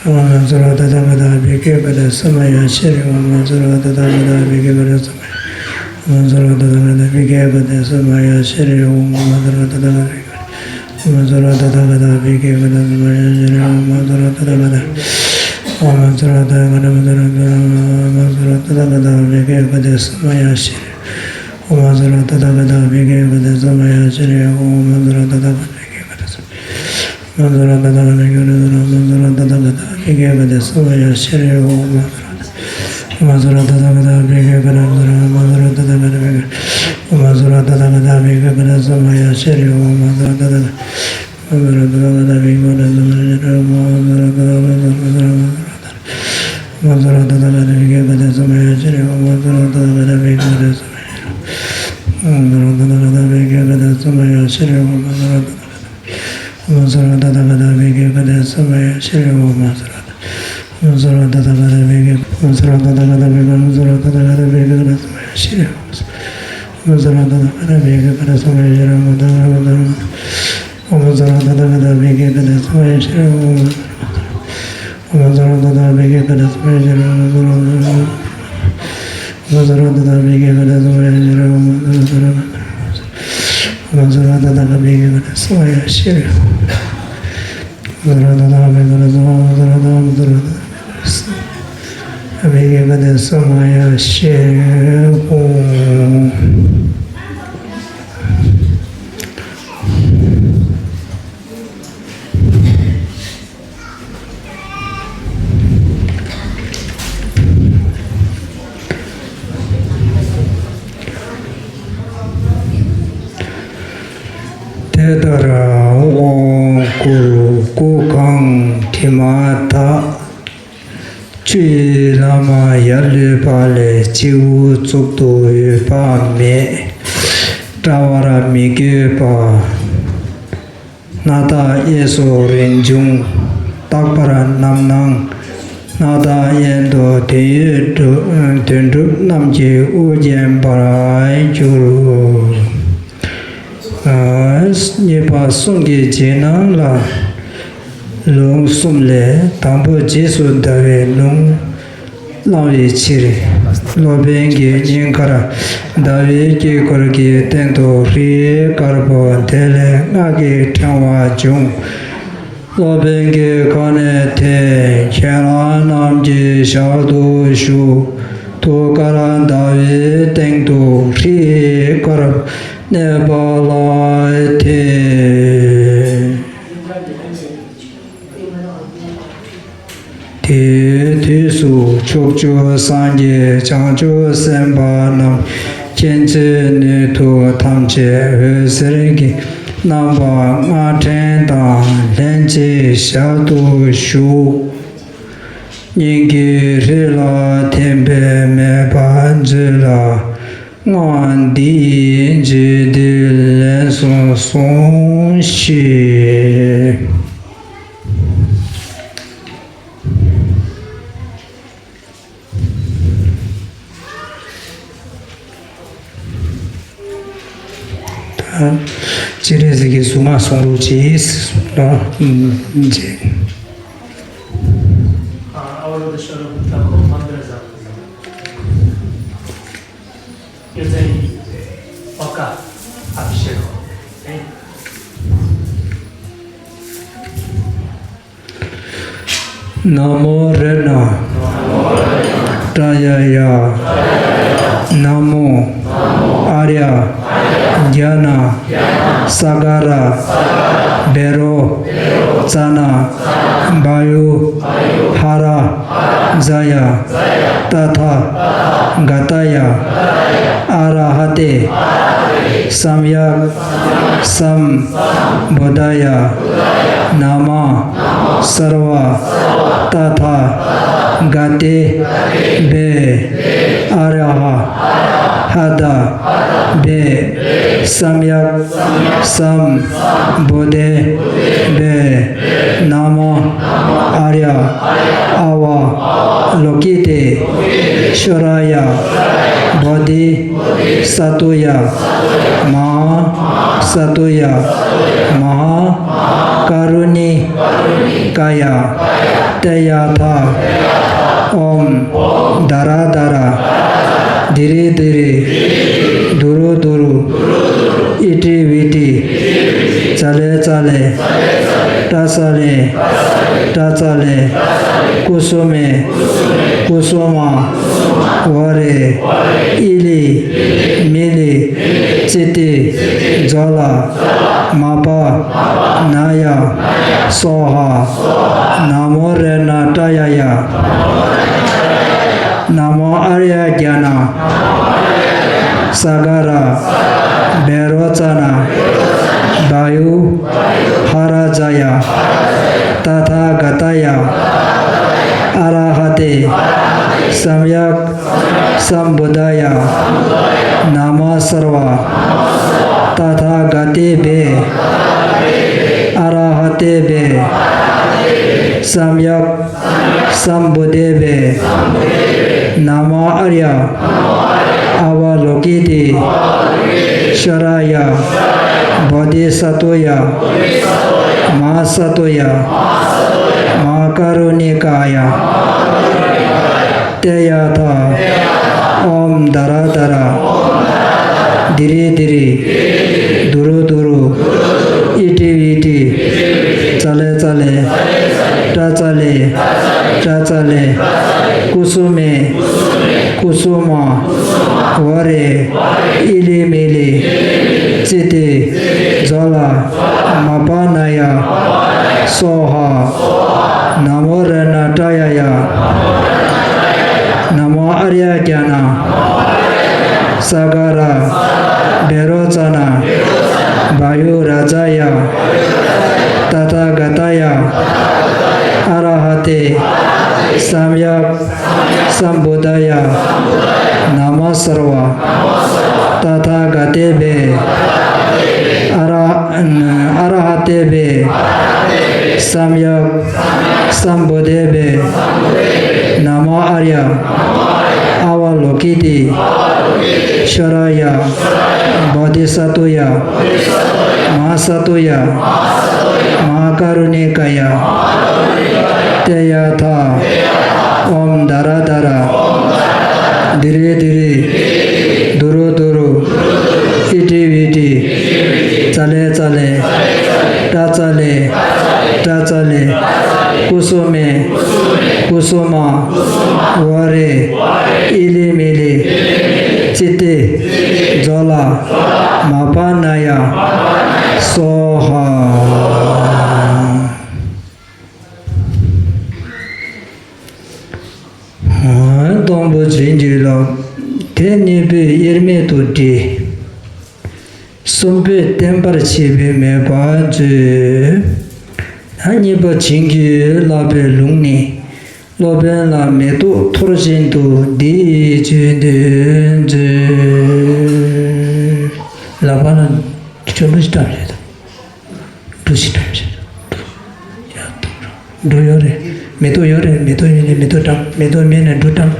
ཨོཾ་སརྦ་ད་ཐཱ་ག་ཏ་བི་ཥི་ག་ཏེ་སམ་ཤྲི། ཨོཾ་སརྦ་ད་ཐཱ་ག་ཏ་བི་ཥི་ག་ཏེ་སམ། ཨོཾ་སརྦ་ད་ཐཱ་ག་ཏ་བི་ཥི་ག་ཏེ་སམ་ཤྲི། ཨོཾ་སརྦ་ད་ཐཱ་ག་ཏ་བི། ཨོཾ་སརྦ་ད་ཐཱ་ག་ཏ་བི་ཥི་ག་ཏེ་སམ་ཤྲི། ཨོཾ་སརྦ་ད་ཐཱ་ག་ཏ། ཨོཾ་སརྦ་ད་ཐཱ་ག་ཏ་བི་ཥི་ག་ཏེ་སམ་ཤྲི། ཨོཾ་སརྦ་ད་ཐཱ་ག་ཏ་བི་ཥི་ག་ཏེ་སམ་ཤྲི། ཨོཾ་སརྦ་ད་ཐཱ་ག་ཏ་བི་ཥི་ག་ཏེ་སམ། ཨོཾ་སརྦ་ད་ཐཱ་ག་ཏ་བི་ཥི་ག་ཏེ་སམ། ཨོཾ་སརྦ་ད་ཐཱ་ག་ཏ་བི་ཥི་ག་ཏེ་སམ། ཨོཾ་སརྦ་ད་ཐཱ་ག་ཏ་བི་ཥི་ག་ཏེ་སམ་ཤྲི། ཨོཾ་སརྦ་ད། ཨོཾ་སརྦ་ད་ཐཱ་ག་ཏ་བི་ཥི་ག་ཏེ་སམ། ཨོཾ་སརྦ་ད་ཐཱ་ག་ཏ་བི། ཨོཾ་སརྦ་ད་ཐཱ་ག་ཏ་བི་ཥི་ག་ཏེ་སམ་ཤྲི། ཨོཾ་སརྦ་ད་ཐཱ་ག་ཏ། ཨོཾ་སརྦ་ད་ཐཱ་ག་ཏ་བི་ཥི་ག་ཏེ་སམ་ཤྲི། ཨོཾ་སརྦ་ད་ཐཱ་ག་ཏ་བི་ཥི་ག་ཏེ་སམ། ཨོཾ་སརྦ་ད་ཐཱ་ག་ཏ་བི་ཥི་ག་ཏེ་སམ་ཤྲི། ཨོཾ་སརྦ་ད་ཐཱ་ག་ཏ་བི་ཥི་ག་ཏེ་སམ་ཤྲི། ཨོཾ་སརྦ་ད་ཐཱ་ག་ཏ་བི་ཥི་ག་ཏེ་སམ་ཤྲི། ཨོཾ་སརྦ་ད་ཐཱ་ག་ཏ། ཨོཾ་སརྦ་ད་ཐཱ་ག་ཏ་བི་ཥི་ག་ཏེ་སམ་ཤྲི། ཨོཾ་སརྦ་ད། ཨོཾ་སརྦ་ད་ཐཱ་ག་ཏ་བི་ཥི། ཨོཾ་སརྦ་ད་ཐཱ་ག་ཏ་བི་ཥི་ག་ཏེ་སམ་ཤྲི། ཨོཾ་སརྦ། དེ་ལྟར་དབང་བསྐུར་སྐུ་གང་དྲི་མ་དག། ཆུ་ཡི་ལྷག་མ་ཡར་ལུད་པ་ལས། སྤྱི་བོ་གཙུག་ཏུ་འོད་དཔག་མེད། བཀྲ་བར་མི་བསྐྱོད་པ། སྣ་ཐག་གཡས་སུ་རིན་འབྱུང་། རྟག་པར་རྣམ་སྣང་། སྣ་ཐག་གཡོན་དུ་དོན་ཡོད་གྲུབ། དོན་གྲུབ་རྣམས་ཀྱིས་དབུ་བརྒྱན་པར་གྱུར། གཉིས་པ་གསུང་གི་རྗེས་གནང་ལ། ལུང་གསུམ་ལས་དང་པོ་རྗེས་སུ་བཟླ་བའི་ལུང་། བླང་བའི་ཕྱིར། སློབ་དཔོན་གྱི་སྙིང་ཁར་ཟླ་བའི་དཀྱིལ་འཁོར་གྱི་སྟེང་དུ་རིའི་དཀར་པོ་དེ་ལས་སྔགས་ཀྱི་ཕྲེང་བ་འབྱུང་། སློབ་དཔོན་གྱི་ཁ་ནས་ཐོས། ཁྱེད་རང་རྣམས་ཀྱི་ཞལ་དུ་ཞུགས། ཐུགས་ཀར་ཟླ་བའི་སྟེང་དུ་རིའི་དཀར་པོ་གནས་པ་ལ་ཐོས། དེའི་དུས་སུ་ཕྱོགས་བཅུའི་སངས་རྒྱས་བྱང་ཆུབ་སེམས་དཔའ་རྣམས་མཁྱེན་བརྩེ་ནུས་མཐུ་ཐམས་ཅད་འོད་ཟེར་གྱི་རྣམ་པ་སྔགས་ཕྲེང་དང་ལྷན་ཅིག་ཞལ་དུ་ཞུགས། སྙིང་གི་རིགས་ལ་ཐིམ་པས་མོས་པ་མཛོད་ལ། སྔགས་འདི་ཡི་རྗེས་ཟློས་ལན་གསུམ་གསུངས་ཤིག། ད་སྤྱན་རས་གཟིགས་ཀྱི་གཟུངས་སྔགས་གསུང་རོགས་གྱིས། ལོ། ཨ་ཨ་བ་རོ་ད་ཤ་རོ་ད་ཁོ་མ་འདྲ་ཟ། ཡོད་ཚད་ཡིན། བ་ཀ་ཨ་བི་ཤེ་ཀ། ན་མོ་རཏྣ་ཏྲ་ཡ་ཡ། ན་མོ་ཨཱརྱ་ཛྙཱ་ན་སཱ་ག་ར་བཻ་རོ་ཙ་ན་བཱ་ཡུ་ཧ་ར་ཛ་ཡ་ཏ་ཐཱ་ག་ཏཱ་ཡ་ཨ་ར་ཧ་ཏེ་སམ་ཡཀ་སམ་བུདྡྷཱ་ཡ། ན་མ་སརྦ་ཏ་ཐཱ་ག་ཏེ་བྷྱོ་ཨ་ར་ཧ་ཏ་བྷྱོ་སམ་ཡཀ་སམ་བུདྡྷེ་བྷྱོ། ན་མ་ཨཱརྱ་ཨ་བ་ལོ་ཀི་ཏེ་ཤྭ་ར་ཡ་བོ་དྷི་ས་ཏུ་ཡ་མ་ཧཱ་ས་ཏུ་ཡ་མ་ཧཱ་ཀ་རུ་ཎི་ཀཱ་ཡ། ཏདྱ་ཐཱ། ཨོཾ་དྷ་ར་དྷ་ར་དྷི་རི་དྷི་རི་དྷུ་རུ་དྷུ་རུ་ཨི་ཏྲི་བི་ཏྲི་ཙ་ལེ་ཙ་ལེ་ཏྲ་ཙ་ལེ་ཏྲ་ཙ་ལེ་ཀུ་སུ་མེ་ཀུ་སུ་མ་ཝ་རེ་ཨི་ལི་མི་ལི་ཙི་ཏི་ཛྭ་ལ་མ་པ་ན་ཡ་སྭཱ་ཧཱ། ན་མོ་རཏྣ་ཏྲ་ཡ་ཡ། ན་མོ་ཨཱརྱ་ཛྙཱ་ན་སཱ་ག་ར་བཻ་རོ་ཙ་ན་བཱ་ཡུ་ཧ་ར་ཛ་ཡ་ཏ་ཐཱ་ག་ཏཱ་ཡ་ཨ་ར་ཧ་ཏེ་སམ་ཡཀ་སམ་བུདྡྷཱ་ཡ། ན་མ་སརྦ་ཏ་ཐཱ་ག་ཏེ་བྷྱོ་ཨ་ར་ཧ་ཏེ་བྷྱོ་སམ་ཡཀ་སམ་བུདྡྷེ་བྷྱོ། ན་མ་ཨཱརྱ་ཨ་བ་ལོ་ ཀི་ཏི། ཤྭ་ར་ཡ། བོ་དྷི་ས་ཏྭ་ཡ། མ་ཧཱ་ས་ཏྭ་ཡ། མ་ཧཱ་ཀ་རུ་ཎི་ཀ་ཡ། ཏདྱ་ཐཱ། ཨོཾ་དྷ་ར་དྷ་ར། དྷི་རི་དྷི་རི། དྷུ་རུ་དྷུ་རུ། ཨི་ཏྲི་བི་ཏྲི། ཙ་ལེ་ཙ་ལེ། ཏྲ་ཙ་ལེ། ཏྲ་ཙ་ལེ། ཀུ་སུ་མེ། ཀུ་སུ་མ། ཝ་རེ། ཨི་ལི་མི་ལི། ཙི་ཏི། ཛྭ་ལ། མ་པ་ན་ཡ། སྭཱ་ཧཱ། ན་མོ་རཏྣ་ཏྲ་ཡ་ཡ། ན་མོ་ཨཱརྱ་ཛྙཱ་ན། ས་ག་ར། བཻ་རོ་ཙ་ན། བ་ཡུ་རཱ་ཛ་ཡ། ཏ་ཐཱ་ག་ཏཱ་ཡ། ཨ་ར་ཧ་ཏེ། སམྱཀ་སམ་བུདྡྷཱ་ཡ། ན་མ་སརྦ། ཏ་ཐཱ་ག་ཏེ་བྷེ། ཨ་ར། ཨ་ར་ཧ་ཏེ་བྷེ། སམྱཀ་སམ་བུདྡྷེ་བྷེ། ན་མ་ཨཱརྱ། ཨ་བ་ལོ་ཀི་ཏི། ཤྭ་ར་ཡ། བོ་དྷི་ས་ཏྭ་ཡ། མ་ཧཱ་ས་ཏྭ་ཡ། མ་ཧཱ་ཀ་རུ་ཎི་ཀ་ཡ། ཏདྱ་ཐཱ། ཨོཾ་དྷ་ར་དྷ་ར། དྷི་རི་དྷི་རི། དྷུ་རུ་དྷུ་རུ། ཨི་ཏྲི་བི་ཏྲི། ཙ་ལེ་ཙ་ལེ། ཏྲ་ཙ་ལེ། ཏྲ་ཙ་ལེ། ཀུ་སུ་མེ། ཀུ་སུ་མ། ཝ་རེ། ཨི་ལི་མི་ལི། ཙི་ཏི། ཛྭ་ལ། མ་པ་ན་ཡ། སྭཱ་ཧཱ། སྟོང་པ་བྱིན་གྱིས་བརླབས། དེ་གཉིས་པོས་དབྱེར་མེད་དུ་བསྒྲིལ། གསུམ་པོས་བརྟན་པར་བྱས་པས་མེད་པར་མཛོད། ད་གཉིས་པ་བྱིན་གྱིས་བརླབས་པའི་ལུང་ནི། སློབ་དཔོན་ལ་མེ་ཏོག་འཐོར་བཞིན་དུ་འདི་ཡིས་བརྗོད་འདོད་མཛོད། ལག་པ་ལ་ཆོ་འཕྲུལ་ཞིག་བཀྲམ་བཞག་དང་། འབྲུ་ཞིག་བཀྲམ་བཞག་དང་། ཡ་དང་། འབྲུ་ཡོད་རེད། མེ་ཏོག་ཡོད་རེད། མེ་ཏོག་ཡོད་ནས་མེ་ཏོག་བཀྲམ། མེ་ཏོག་མེད་ནས་འབྲུ་བཀྲམ།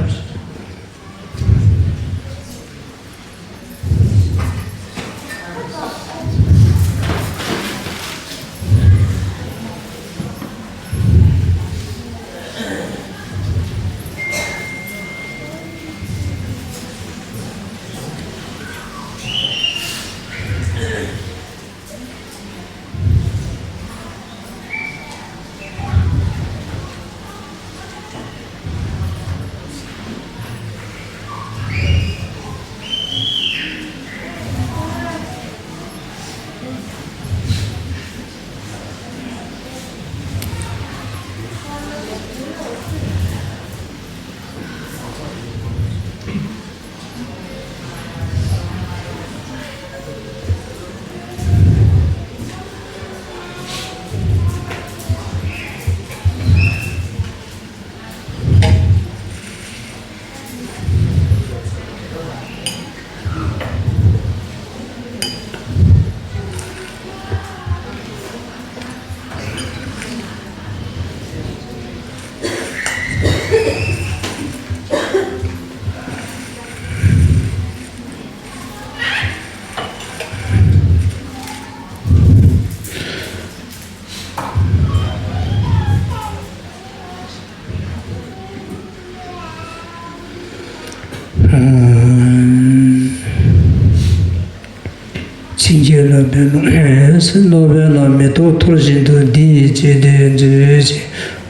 བྱིན་གྱིས་བརླབས་པའི་ལུང་། སློབ་དཔོན་ལ་མེ་ཏོག་འཐོར་བཞིན་དུ་འདི་ཡིས་བརྗོད་འདོད་མཛོད་ཅེས།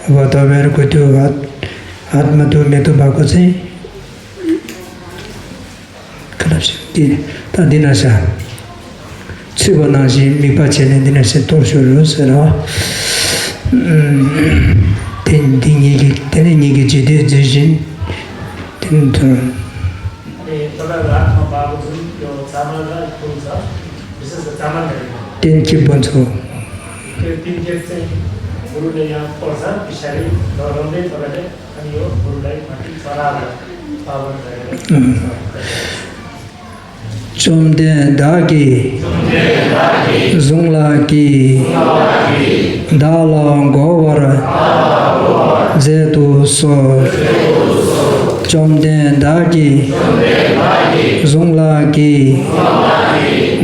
ཨ་བ་ཏ་བེར་གོ་ཏུ་ཨ་ཨ་མ་ཏུ་མེ་ཏོག་བ་གོ་ཚེ། ཁ་ལབ་ཤིག་འདི་ད་འདི་ན་ཤ། ཚུད་པ་ནང་བཞིན་དམིགས་པ་བྱས་ནས་འདི་ན་ཤ་གཏོར་ཤོར་རོ་ཟེར་རོ། དེ་འདི་ཉིད་ཀྱི་དེ་ནི་ཉིད་ཀྱི་འཇིག་རྟེན་འཛིན་བཞིན་དེ་ནི་མཐོང་། རྟེན་གྱི་བུ་ཚོ། བཅོམ་ལྡན་བདག་གིས། གཟུངས་ལ་གྱིས། བདག་ལ་འགོ་བར་མཛད་དུ་གསོལ། བཅོམ་ལྡན་བདག་གིས་གཟུངས་ལ་གྱིས་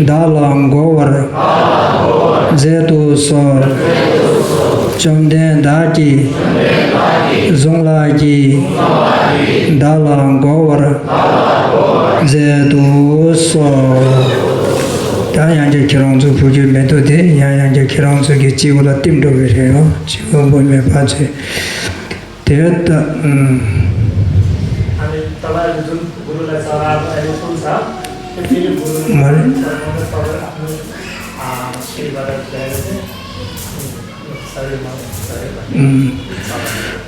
བདག་ལ་འགོ་བར་མཛད་དུ་གསོལ། བཅོམ་ལྡན་བདག་གིས་གཟུངས་ལ་གྱིས་བདག་ལ་འགོ་བར་མཛད་དུ་གསོལ། ད་ཡང་བསྐྱར་ཁྱེད་རང་ཚོ་ཕུལ་རྒྱུའི་མེ་ཏོག་དེ་ཡང་ཡང་བསྐྱར་ཁྱེད་རང་ཚོ་གི་སྤྱི་བོ་ལ་བསྟིམ་འགྲོ་གི་རེད་ཡོ། སྤྱི་བོ་སྔོན་པོ་མེ་ཕར་ཚུར། དེ་ལྟ། ཨུམ། ཨ་ནི་ད་ལ་ཡུ་ཛུན་གུ་རུ་ལ་ས་ར་ཨ་ནི་ཀུན་ས། དེ་ཕྱི་གུ་རུ་མ་རེད། ཨ་ནི་ཨ་ཤི་བ་ར་ཏེ་ས་རེ་མ་ས་རེ་མ།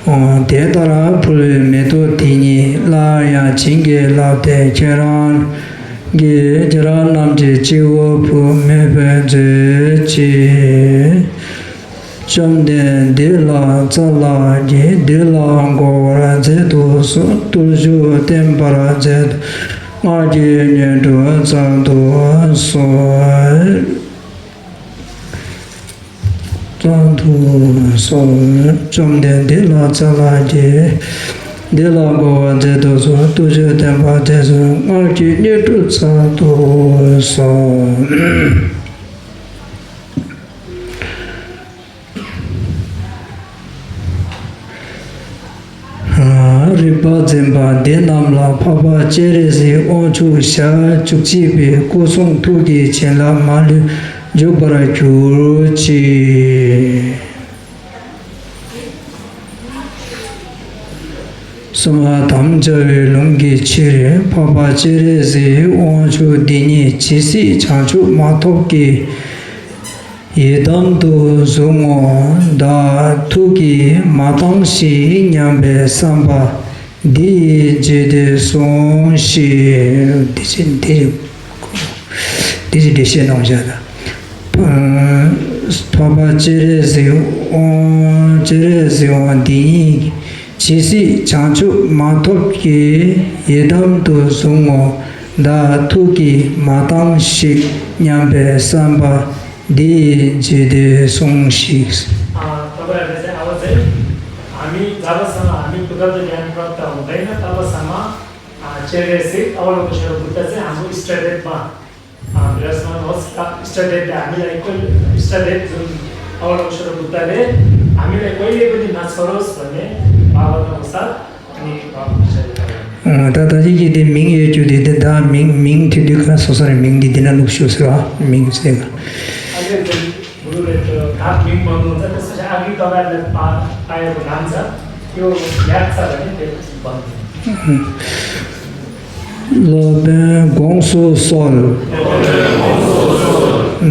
ཨུམ། ཨོ་དེ་ལྟར་ཕུལ་བའི་མེ་ཏོག་དེ་ཉིད་སླར་ཡང་བྱིན་གྱིས་བརླབས་ཏེ་ཁྱེད་རང་གི་ཁྱེད་རང་རྣམས་ཀྱི་སྤྱི་བོར་ཕུལ་མོས་པར་མཛོད་ཅིག་བཅོམ་ལྡན་འདས་ལ་ཙཱ་ལ་གིས་འདི་ལ་འགོ་བར་མཛད་དུ་གསོལ། བརྟུལ་ཞུགས་བསྟན་པར་མཛད་དུ་སྔར་གྱི་དངོས་གྲུབ་སྩལ་དུ་གསོལ། སྩལ་དུ་གསོལ། བཅོམ་ལྡན་འདས་ལ་ཙཱ་ལ་གིས་འདི་ལ་འགོ་བར་མཛད་དུ་གསོལ། བརྟུལ་ཞུགས་བསྟན་པར་མཛད་དུ་སྔར་གྱི་དངོས་གྲུབ་སྩལ་དུ་གསོལ། རིག་པ་འཛིན་པ་འདི་རྣམས་ལ་འཕགས་པ་སྤྱན་རས་གཟིགས་དབང་ཕྱུག་ཞལ་བཅུ་གཅིག་པའི་སྐུ་གསུང་ཐུགས་ཀྱི་བྱིན་རླབས་མ་ལུས་འཇུག་པར་གྱུར་ཅིག་གསུམ་པ་དམ་བཅའ་བའི་ལུང་གི་ཕྱིར་འཕགས་པ་སྤྱན་རས་གཟིགས་དབང་ཕྱུག་འདི་ཉིད་ཇི་སྲིད་བྱང་ཆུབ་མ་ཐོབ་ཀྱི་ཡི་དམ་དུ་བཟུང་ངོ་། བདག་ཐུགས་ཀྱིས་མ་བཏང་ཞིག་སྙམ་པའི་བསམ་པ་འདི་ཡིས་བརྗོད་དེ་ཟུངས་ཤིག་འདི་ཕྱིར་འདི་འདི་ཕྱིར་འགྲེལ་བཤད་གནང་བཞག་ད། འཕགས་པ་སྤྱན་རས་གཟིགས་དབང་སྤྱན་རས་གཟིགས་དབང་འདི་ཉིད་ཇི་སྲིད་བྱང་ཆུབ་མ་ཐོབ་ཀྱི་ཡི་དམ་དུ་བཟུང་ངོ་། བདག་ཐུགས་ཀྱིས་མ་བཏང་ཞིག་སྙམ་པའི་བསམ་པ་འདི་ཡིས་བརྗོད་དེ་ཟུངས་ཤིག་ཨ་ཏོ་བ་རེ་ཟེ་ཨ་བ་ཟེ། ཨ་མི་ཛ་བ་ས་མ་ཨ་མི་ཀུ་ད་དུ་ཡང་པྲོ་ཏ་འོ་དེ་ན་ཏ་བ་ས་མ་ཨ་ཅེ་རེ་སི་ཨ་བ་ལོ་ཀོ་ཤ་རོ་བུ་ཏ་ཟེ་ཨ་མོ་ཨིས་ཏྲ་དེ་མ། ཨ་བི་ར་སི་མ་ནོ་སི་ཏ་ཨིས་ཏྲ་དེ་དེ་ཨ་མི་ལ་ཨི་ཀོལ་ཨིས་ཏྲ་དེ་ཛུ་ཨ་བ་ལོ་ཀོ་ཤ་རོ་བུ་ཏ་ལེ་ཨ་མི་ལ་ཀོལ་ལེ་ཀོལ་ལེ་ན་ཚོ་རོ་སོ་ནེ་མ་བ་ཏ་བ་ས། ད་ལྟ་ཅིག་གིས་དེ་མིང་ཡོད་རྒྱུ་དེ་དེ་ད་མིང་མིང་དེ་དུས་ཁ་སོ་སོ་རེ་མིང་འདི་འདི་ན་ལུགས་ཤོག་ཟེར་བ་མིང་ཟེར་ག་སློབ་དཔོན་དགོངས་སུ་གསོལ།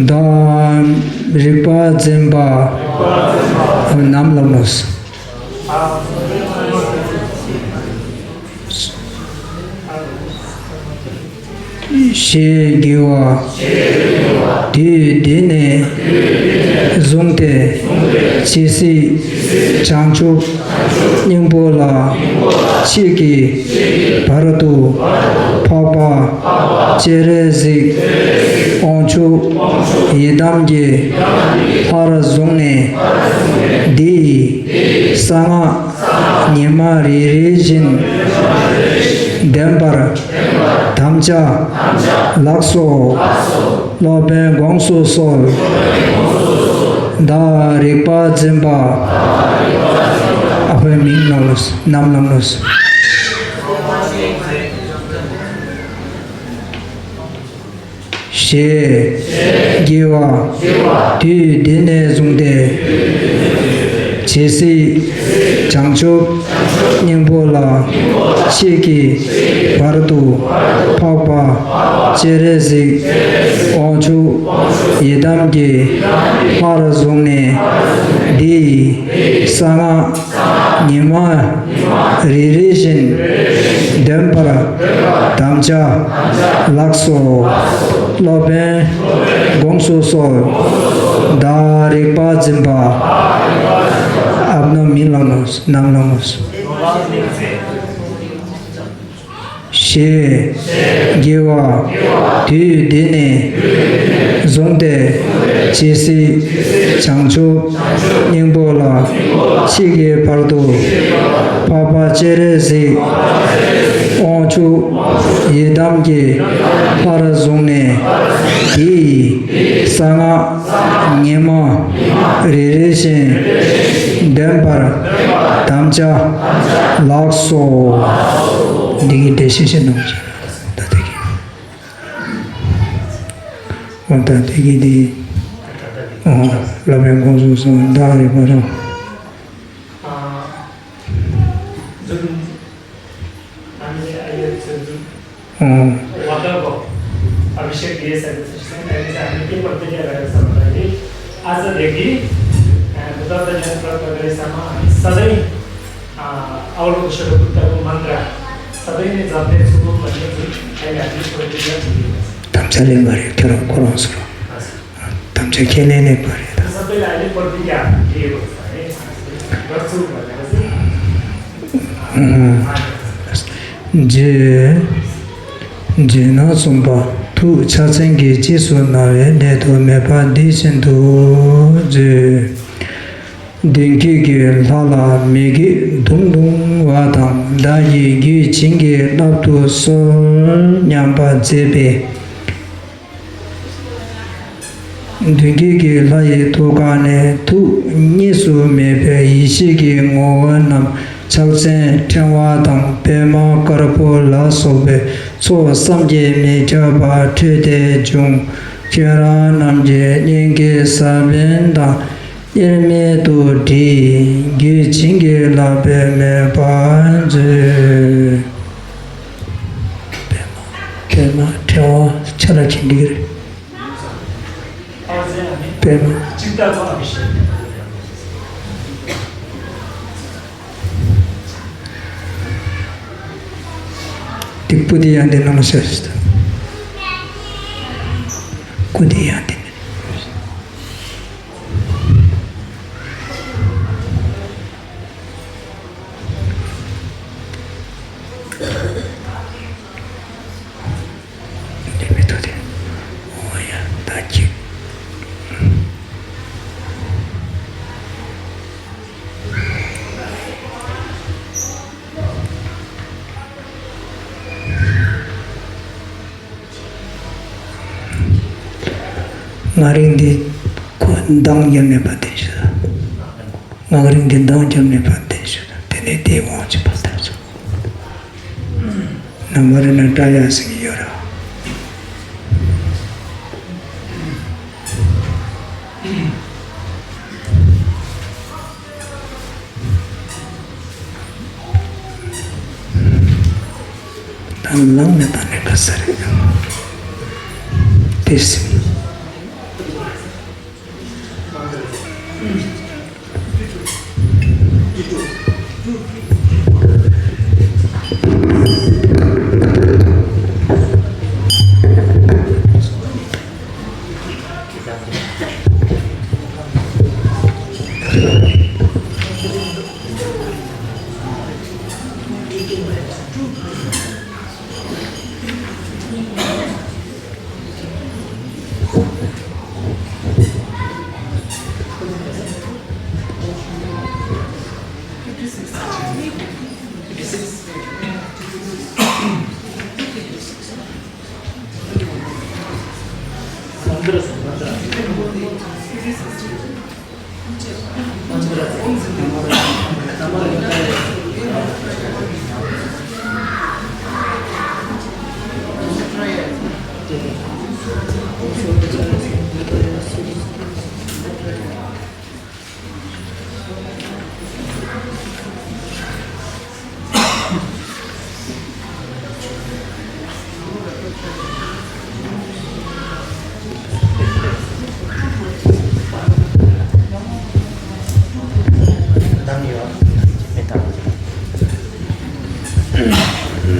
བདག་རིག་པ་འཛིན་པ་ནམ་ལ་མོས། ཞེས་བགྱི་བ། དུས་འདི་ནས་བཟུང་སྟེ་ཇི་སྲིད་བྱང་ཆུབ་སྙིང་པོ་ལ་ཁྱེད་ཀྱི་བར་དུ་འཕགས་པ་སྤྱན་རས་གཟིགས་དབང་ཕྱུག་ཡི་དམ་གྱི་ལྷར་བཟུང་ནས་འདི་ཡི་གསང་སྔགས་ཉི་མ་རེ་རེ་བཞིན་འདོན་པར་དམ་བཅའ་ལགས་སོ། སློབ་དཔོན་དགོངས་སུ་གསོལ། བདག་རིག་པ་འཛིན་པ། ཨ་ཕའི་མིང་ནོ་ལོས་ནམ་ལངས་ལོས། ཞེས་བགྱི་བ། དུས་འདི་ནས་བཟུང་སྟེ། ཇི་སྲིད་བྱང་ཆུབ་སྙིང་པོ་ལ་ཁྱེད་ཀྱི་བར་དུ་འཕགས་པ་སྤྱན་རས་གཟིགས་དབང་ཕྱུག་ཡི་དམ་གྱི་ལྷར་བཟུང་ནས་འདི་ཡི་གསང་སྔགས་ཉི་མ་རེ་རེ་བཞིན་འདོན་པར་དམ་བཅའ་ལགས་སོ། སློབ་དཔོན་དགོངས་སུ་གསོལ། བདག་རིག་པ་འཛིན་པ། ཨ་ཕ་ནམ་མིང་ལ་ནོ་ནམ་ལ་ནོ། ཞེས་བགྱི་བ། དུས་འདི་ནས་བཟུང་སྟེ་ཇི་སྲིད་བྱང་ཆུབ་སྙིང་པོ་ལ་མཆིས་ཀྱི་བར་དུ་འཕགས་པ་སྤྱན་རས་གཟིགས་དབང་ཕྱུག་ཡི་དམ་གྱི་ལྷར་བཟུང་ནས་དེའི་གསང་སྔགས་ཉི་མ་རེ་རེ་བཞིན་འདོན་པར་དམ་བཅའ་ལགས་སོ། འདི་གི་འགྲེལ་བཤད་བྱེད་གནང་ཞིག་ད་དེ་གི་འོ་ད་དེ་གི་དེ་འོ་ལབ་པའི་ཁོང་ཚོ་སོང་བདག་རེ་བ་རང་། ཨ། ཨ་ནི་ཨ་ཡེ་ཚོད་འཛིན། ཨང་། वाटर को अभिषेक दिए सके तो इसमें पहले से आने के पढ़ते क्या करें सब बताइए। आज देखिए, अ, बुद्ध का जन्म प्रकट वगैरह समा सदैव, अ, अवलोक शब्द को मंत्र सदैव ने जपते सुबह पढ़ने से पहले आदमी को दिया चाहिए। དམ་བཅའ་ལེན་པ་རེད། ཁྱེད་རང་ཁོ་རང་ཚོ་དམ་བཅའ་ཁས་ལེན་ལེན་པ་རེད། सबसे पहले आने पढ़ते क्या ये बोलता है। ཨང་། རྗེ་རྗེ་ན་གསུམ་པ། ཐུགས་ཕྱག་མཚན་གྱིས་རྗེས་སུ་གནང་བའི་སླད་དུ་མོས་པ་འདི་བཞིན་དུ་མཛོད། མདུན་བསྐྱེད་ཀྱི་ལྷ་ལ་མེ་གིས་དུང་དུང་བ་དང་། བདག་གི་རྒྱུད་བྱིན་གྱིས་བརླབ་ཏུ་གསོལ་སྙམ་པ་མཛད་པས། མདུན་བསྐྱེད་ཀྱི་ལྷ་ཡི་ཐུགས་ཀ་ནས་ཐུགས་གཉིས་སུ་མེད་པའི་ཡེ་ཤེས་ཀྱི་ངོ་བོ་རྣམས་ཕྱག་མཚན་ཕྲེང་བ་དང་པདྨ་དཀར་པོ་ལ་སོགས་པའི་ཚོགས་བསམ་གྱིས་མི་ཁྱབ་པ་འཕྲོས་ཏེ་བྱུང་། ཁྱེད་རང་རྣམས་ཀྱི་སྙིང་གའི་ས་བོན་དང་། དབྱེར་མེད་དུ་བྲིས། རྒྱུད་བྱིན་གྱིས་བརླབས་པའི་མོས་པ་མཛོད། པདྨ་པདྨ་ཕྲེང་བ་ཆ་ལ་ཁྱེར་འདི་གི་རེད། པདྨ། འདི་སྐུ་དེ་ཡང་འདི་ནང་ལ་བཞག་ཞིག་སྐུ་དེ་ཡང་འདི་ནས། འདི་མི་ཐུབ་དེ། འོ་ཡ་ད་ཅིག་ང་རིང་འདི་ཁོ་འདང་རྒྱབ་མེད་པ་བསྟན་ཞུ། ང་རིང་འདི་འདང་རྒྱབ་མེད་པ་བསྟན་ཞུ། དེ་ནས་དེའི་དབང་ཆེ་བ་ལྟར་སོང་། ནམ་བར་ན་བཀྲ་ཡག་ཟེར་གྱི་ཡོད་ར། ད་ནི་ལངས་ནས་ད་ནི་ག་ས་རེད། དེ་སེམས།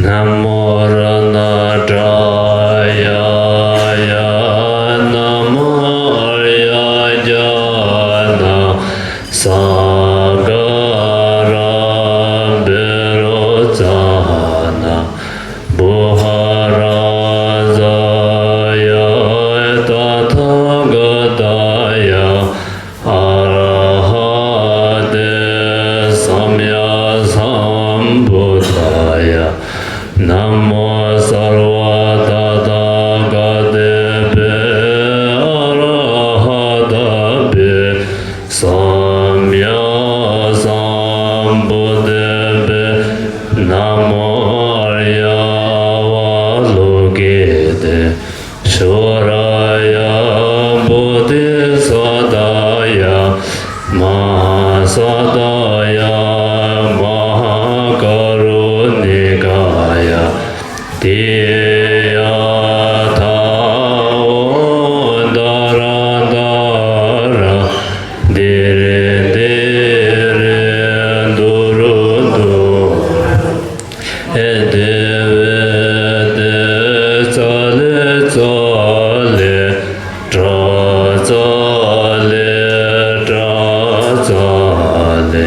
ན་མོ་རཏྣ་ཏྲ་ཡ། ན་མོ་ཨཱརྱ་ཛྙཱ་ན་སཱ་ག་ར་བཻ་རོ་ཙ་ན་བོ། སརྦ་ཏ་ཐཱ་ག་ཏེ་བེ་ཨ་ར་ཧ་ཏེ་བེ་སམ་ཡ་སམ་བུ་དེ་བེ་ན་མོ་ཨཱརྱ་ཝ་ལོ་ཀི་ཏེ་ཤྭ་ར་ཡ་བོ་དྷི་ས་ཏྭ་ཡ་མ་ཧཱ་ས་ཏྭ་ཡ་མ་ཧཱ་ཀཱ་རུ་ཎི་ཀཱ་ཡ་ཏདྱ་ཐཱ། ཨོཾ་ཏཱ་ར་ཏཱ་ར་དྷི་རི་དྷི་རི་དྷུ་རུ་དྷུ་རུ། ཨེ་ཏེ་ཝེ་ཏེ་ཙ་ལེ་ཙ་ལེ་ཏྲ་ཙ་ལེ་ཏྲ་ཙ་ལེ།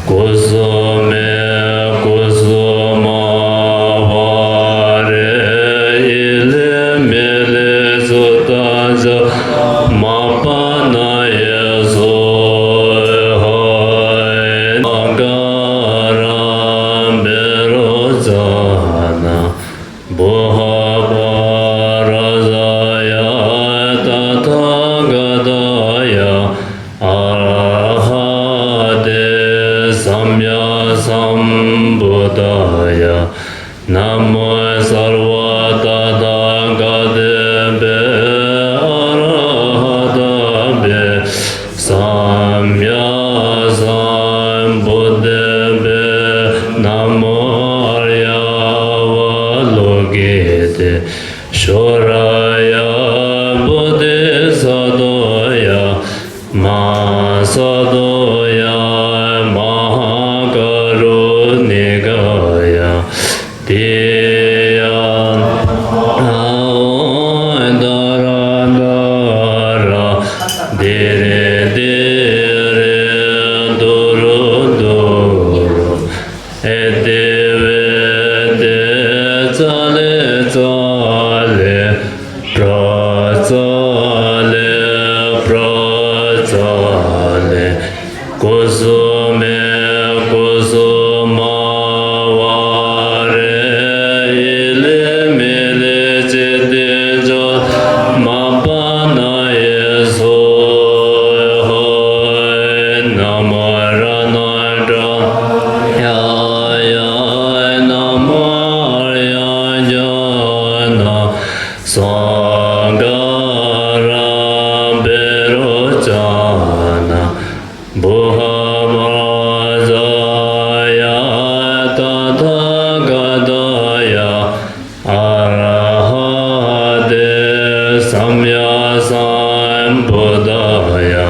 ཀུ་སུ་མེ་ཀུ་སུ་མ་ཝ་རེ་ཨི་ལེ་མི་ལེ་ཙུ་ཏ་ཛ་མ་པ་ན་ཡེ་སྭཱ་ཧཱ། ན་ག་ར་བེ་རོ་ཙ་ན་བོ་ཧ་པ་ར་ཛ་ཡ་ཏ་ཐཱ་ག་ཏ་ཡ་ཨ་ར་ཧ་ཏེ་སམ་ཡ་སམ་བུ་དྷ་ཡ། ན་མོ་སརྦ་ཏ་ཐཱ་ག་ཏེ་བེ་ཨ་ར་ཧ་ཏེ་བེ་སམ་ཡ་སམ་བུ་དྷེ་བེ། ན་མོ་ཨཱརྱ་ཝ་ལོ་ཀི་ཏེ་ཤྭ་ར་ཡ་བོ་དྷི་ས་ཏྭ་ཡ་མ་ཧཱ་ས་ཏྭ་ཡ་མ་ཧཱ་ཀཱ་རུ་ཎི་ཀཱ་ཡ་ཏདྱ་ཐཱ། ཨོཾ་ཏཱ་ར་ཏཱ་ར་དྷི་རི་དྷི་རི་དྷུ་རུ་དྷུ་རུ། ཨེ་ཏེ་ཝེ་ཏེ་ཙ་ལེ་ཙ་ལེ་ཏྲ་ཙ་ལེ་པྲ་ཙ་ལེ། ཀུ་སུ་མེ་ཀུ་སུ་མ་ཝ་རེ་ཨི་ལེ་མི་ལེ་ཙི་ཏི་ཛ་མ་པ་ན་ཡེ་སྭཱ་ཧཱ། ན་མོ་རཏྣ་ཏྲ་ཡ་ཡ། ན་མོ་ཨཱརྱ་ཛྙཱ་ན་སཱ་ག་ར་བེ་རོ་ཙ་ན་བོ་ཧ་པ་ར་ཛ་ཡ་ཏ་ཐཱ་ག་ཏ་ཡ་ཨ་ར་ཧ་ཏེ་སམ་ཡ་སམ་བུ་དྷ་ཡ།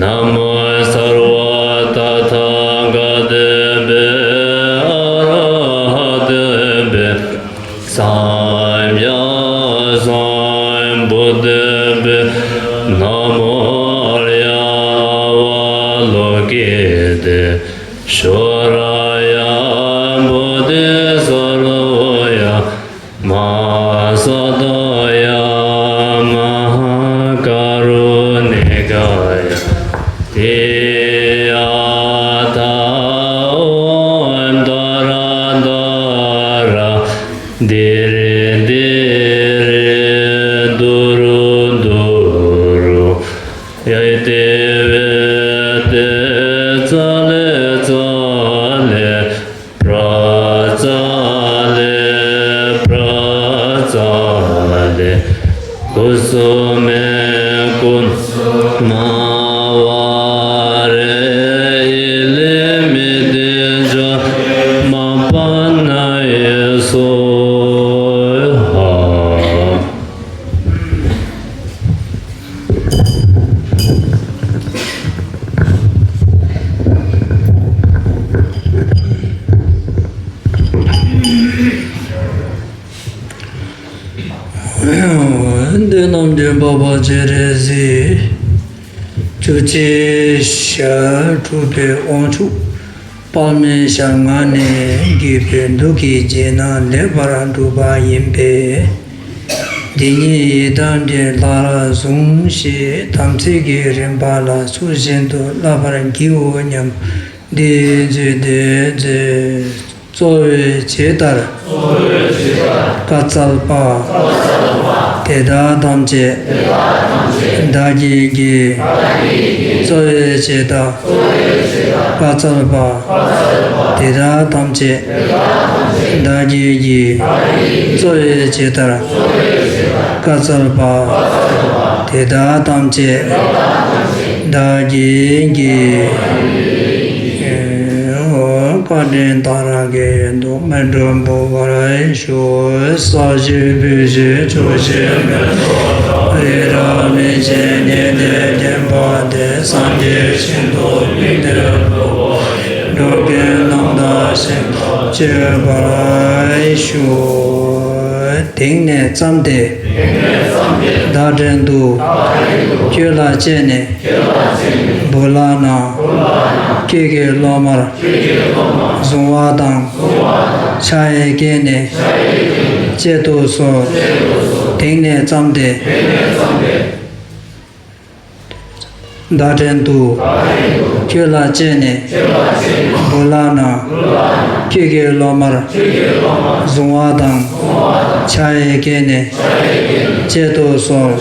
ན་མོ་སརྦ་ཏ་ཐཱ་ག་ཏེ་བེ་ཨ་ར་ཧ་ཏེ་བེ་སམ་ཡ་སམ་བུ་དྷེ་བེ། ན་མོ་ཨཱརྱ་ཝ་ལོ་ཀི་ཏེ་ཤྭ་ར་ཡ་བོ་དྷི་ས་ཏྭ་ཡ་མ་ཧཱ་ས་ཏྭ་ཡ་མ་ཧཱ་ཀཱ་རུ་ཎི་ཀཱ་ཡ་ཏདྱ་ཐཱ། ཨོཾ་ཏཱ་ར་ཏཱ་ར་དྷི་རི་དྷི་རི་དྷུ་རུ་དྷུ་རུ། ཨེ་ཏེ་ཝེ་ཏེ་ཙ་ལེ་ཙ་ལེ་པྲ་ཙ་ལེ་པྲ་ཙ་ལེ། ཀུ་སུ་མེ་ཀུ་སུ་མ་ཝ་རེ་ཨི་ལེ་མི་ཏི་ཛ་མ་པ་ན་ཡེ་སྭཱ་ཧཱ། འདི་རྣམས་ཀྱི་འཕགས་པ་སྤྱན་རས་གཟིགས། བཅུ་གཅིག་ཞལ་སྒྲུབ་པའི་དབང་ཕྱུག་དཔག་མེད་ཞལ་སྔ་ནས་བརྒྱུད་པའི་མདོ་གི་རྗེས་གནང་ལེགས་པར་གྲུབ་པ་ཡིན་པས། འདི་ཉིད་ཡི་དམ་གྱི་ལྷ་ལ་ཟུངས་ཤིག། དམ་ཚིག་གི་རིམ་པ་ལ་ཚུལ་བཞིན་དུ་བསླབ་པར་བགྱིའོ་སྙམ་འདི་བརྗོད་དེ་མཛོད། གཙོ་བོས་ཇི་ལྟར་བཀའ་སྩལ་པ། དེ་དག་ཐམས་ཅད་བདག་གིས་བགྱི། གཙོ་བོས་ཇི་ལྟར་བཀའ་སྩལ་པ། དེ་དག་ཐམས་ཅད་བདག་གིས་བགྱི། གཙོ་བོས་ཇི་ལྟར་བཀའ་སྩལ་པ། དེ་དག་ཐམས་ཅད་བདག་གིས་བགྱི། བཀའ་དྲིན་གཏང་རག་གི་ཡོན་དུ་སྨིན་གྲོལ་འབུལ་བར་ཞུ། ས་གཞི་སྤོས་ཀྱི་ཆུ་སྐྱེས་མེ་ཏོག་དང་། ཡི་དམ་མི་མཇེད་ཉི་ཟླས་བརྒྱན་པ་སྟེ། སངས་རྒྱས་ཞིང་དུ་དམིགས་ཏེ་འགྲོ་བ་ཡི། འགྲོ་ཀུན་རྣམ་དག་ཞིང་དུ་སྤྱོད་པར་ཞུ། དེང་ནས་བརྩམས་ཏེ། བདག་བྲན་དུ། ཁྱོད་ལ་སྤྱད་ནས། འབུལ་ལགས་ན། ཁྱོད་ཀྱི་སློབ་མར། བཟུང་བ་དང་། ཕྱག་གཡས་བསྐྱེད་ནས། སྤྱད་དུ་གསོལ། དེང་ནས་བརྩམས་ཏེ། བདག་བྲན་དུ། ཁྱོད་ལ་སྤྱད་ནས། འབུལ་ལགས་ན། ཁྱོད་ཀྱི་སློབ་མར། བཟུང་བ་དང་། ཕྱག་གཡས་བསྐྱེད་ནས། སྤྱད་དུ་གསོལ།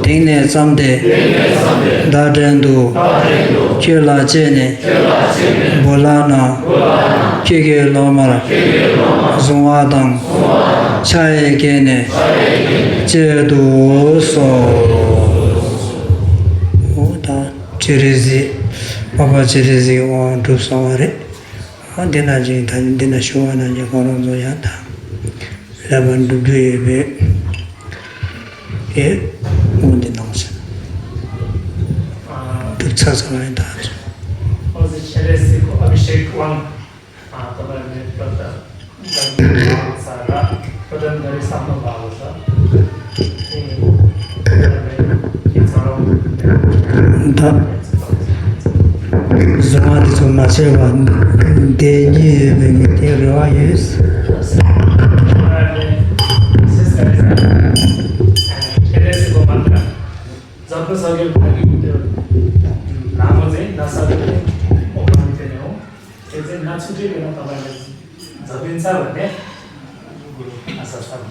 དེང་ནས་བརྩམས་ཏེ། བདག་བྲན་དུ། ཁྱོད་ལ་སྤྱད་ནས། འབུལ་ལགས་ན། ཁྱོད་ཀྱི་སློབ་མར། བཟུང་བ་དང་། ཕྱག་གཡས་བསྐྱེད་ནས། སྤྱད་དུ་གསོལ། འོ་ད་སྤྱན་རས་གཟིགས། འཕགས་པ་སྤྱན་རས་གཟིགས་དབང་གྲུབ་སོང་བ་རེད། འོ་འདི་ན་ཅིག་ད་འདི་ན་ཞུ་བ་ན་ཅིག་ཁོང་རང་ཚོ་ཡང་ད་ལེགས་པར་འགྲུབ་རྒྱུ་ཡོད་པའི་ཨེ། འོ་འདི་གནང་ཞིང་སྒྲུབ་ཚར་ཚར་བ་ཡིན་ད་ཚོ། और से छह से को अभिषेक वन। हाँ, तो मैं, मैं करता हूँ। सारा पदम धरे सामने भाव सा। ད་བཟུང་བ་འདི་ཚོ་མ་བྱས་པ་བསྡད་ཀྱི་ཡོད་པའི་མི་དེ་རེ་བ་ཡོད། ཛ་པུ་ས་གི་ཕ་གི་ཡིན་དུ། ན་མོ་ཛེ་ན་ས་གི་ཨོ་པ་ནི་ཏེ་ནེ་ཨོ། ཏེ་ཛེ་ན་ཚུ་ཏེ་གི་ན་ཏ་བ་ནེ་ཛ་པིན་ཚ་བ་ནེ་ཨ་ས་ས་བ།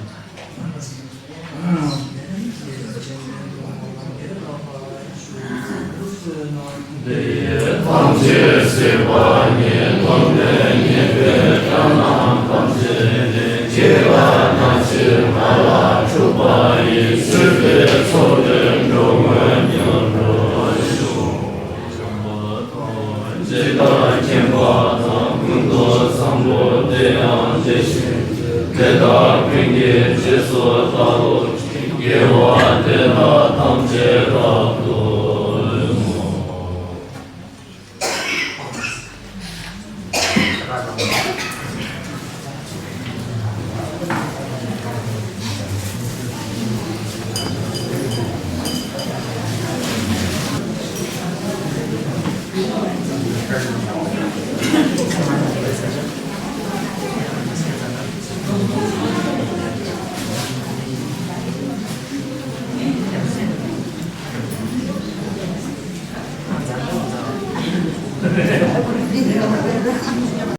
འདི་ཡི་ཐམས་ཅད་གཟིགས་པ་ཉིད། ཐོབ་ནས་ཉེས་པའི་དགྲ་རྣམས་ཐམས་ཅད་ནི། སྐྱེ་རྒ་ན་འཆིའི་ངར་ལ་འཁྲུགས་པ་ཡི། བཟོད་པའི་ཚོགས་ལས་འགྲོ་མགོན་ཉམས་རྟོགས་ཤོག། ཇི་ལྟར་མཁྱེན་པ་དང་། ཀུན་ཏུ་བཟང་པོ་དེ་ཡང་དེ་བཞིན་ཏེ། དེ་དག་ཀུན་གྱི་རྗེས་སུ་བདག་སློབ་ཅིང་། དགེ་བ་འདི་དག་ཐམས་ཅད་རབ་ཏུ་བསྔོ།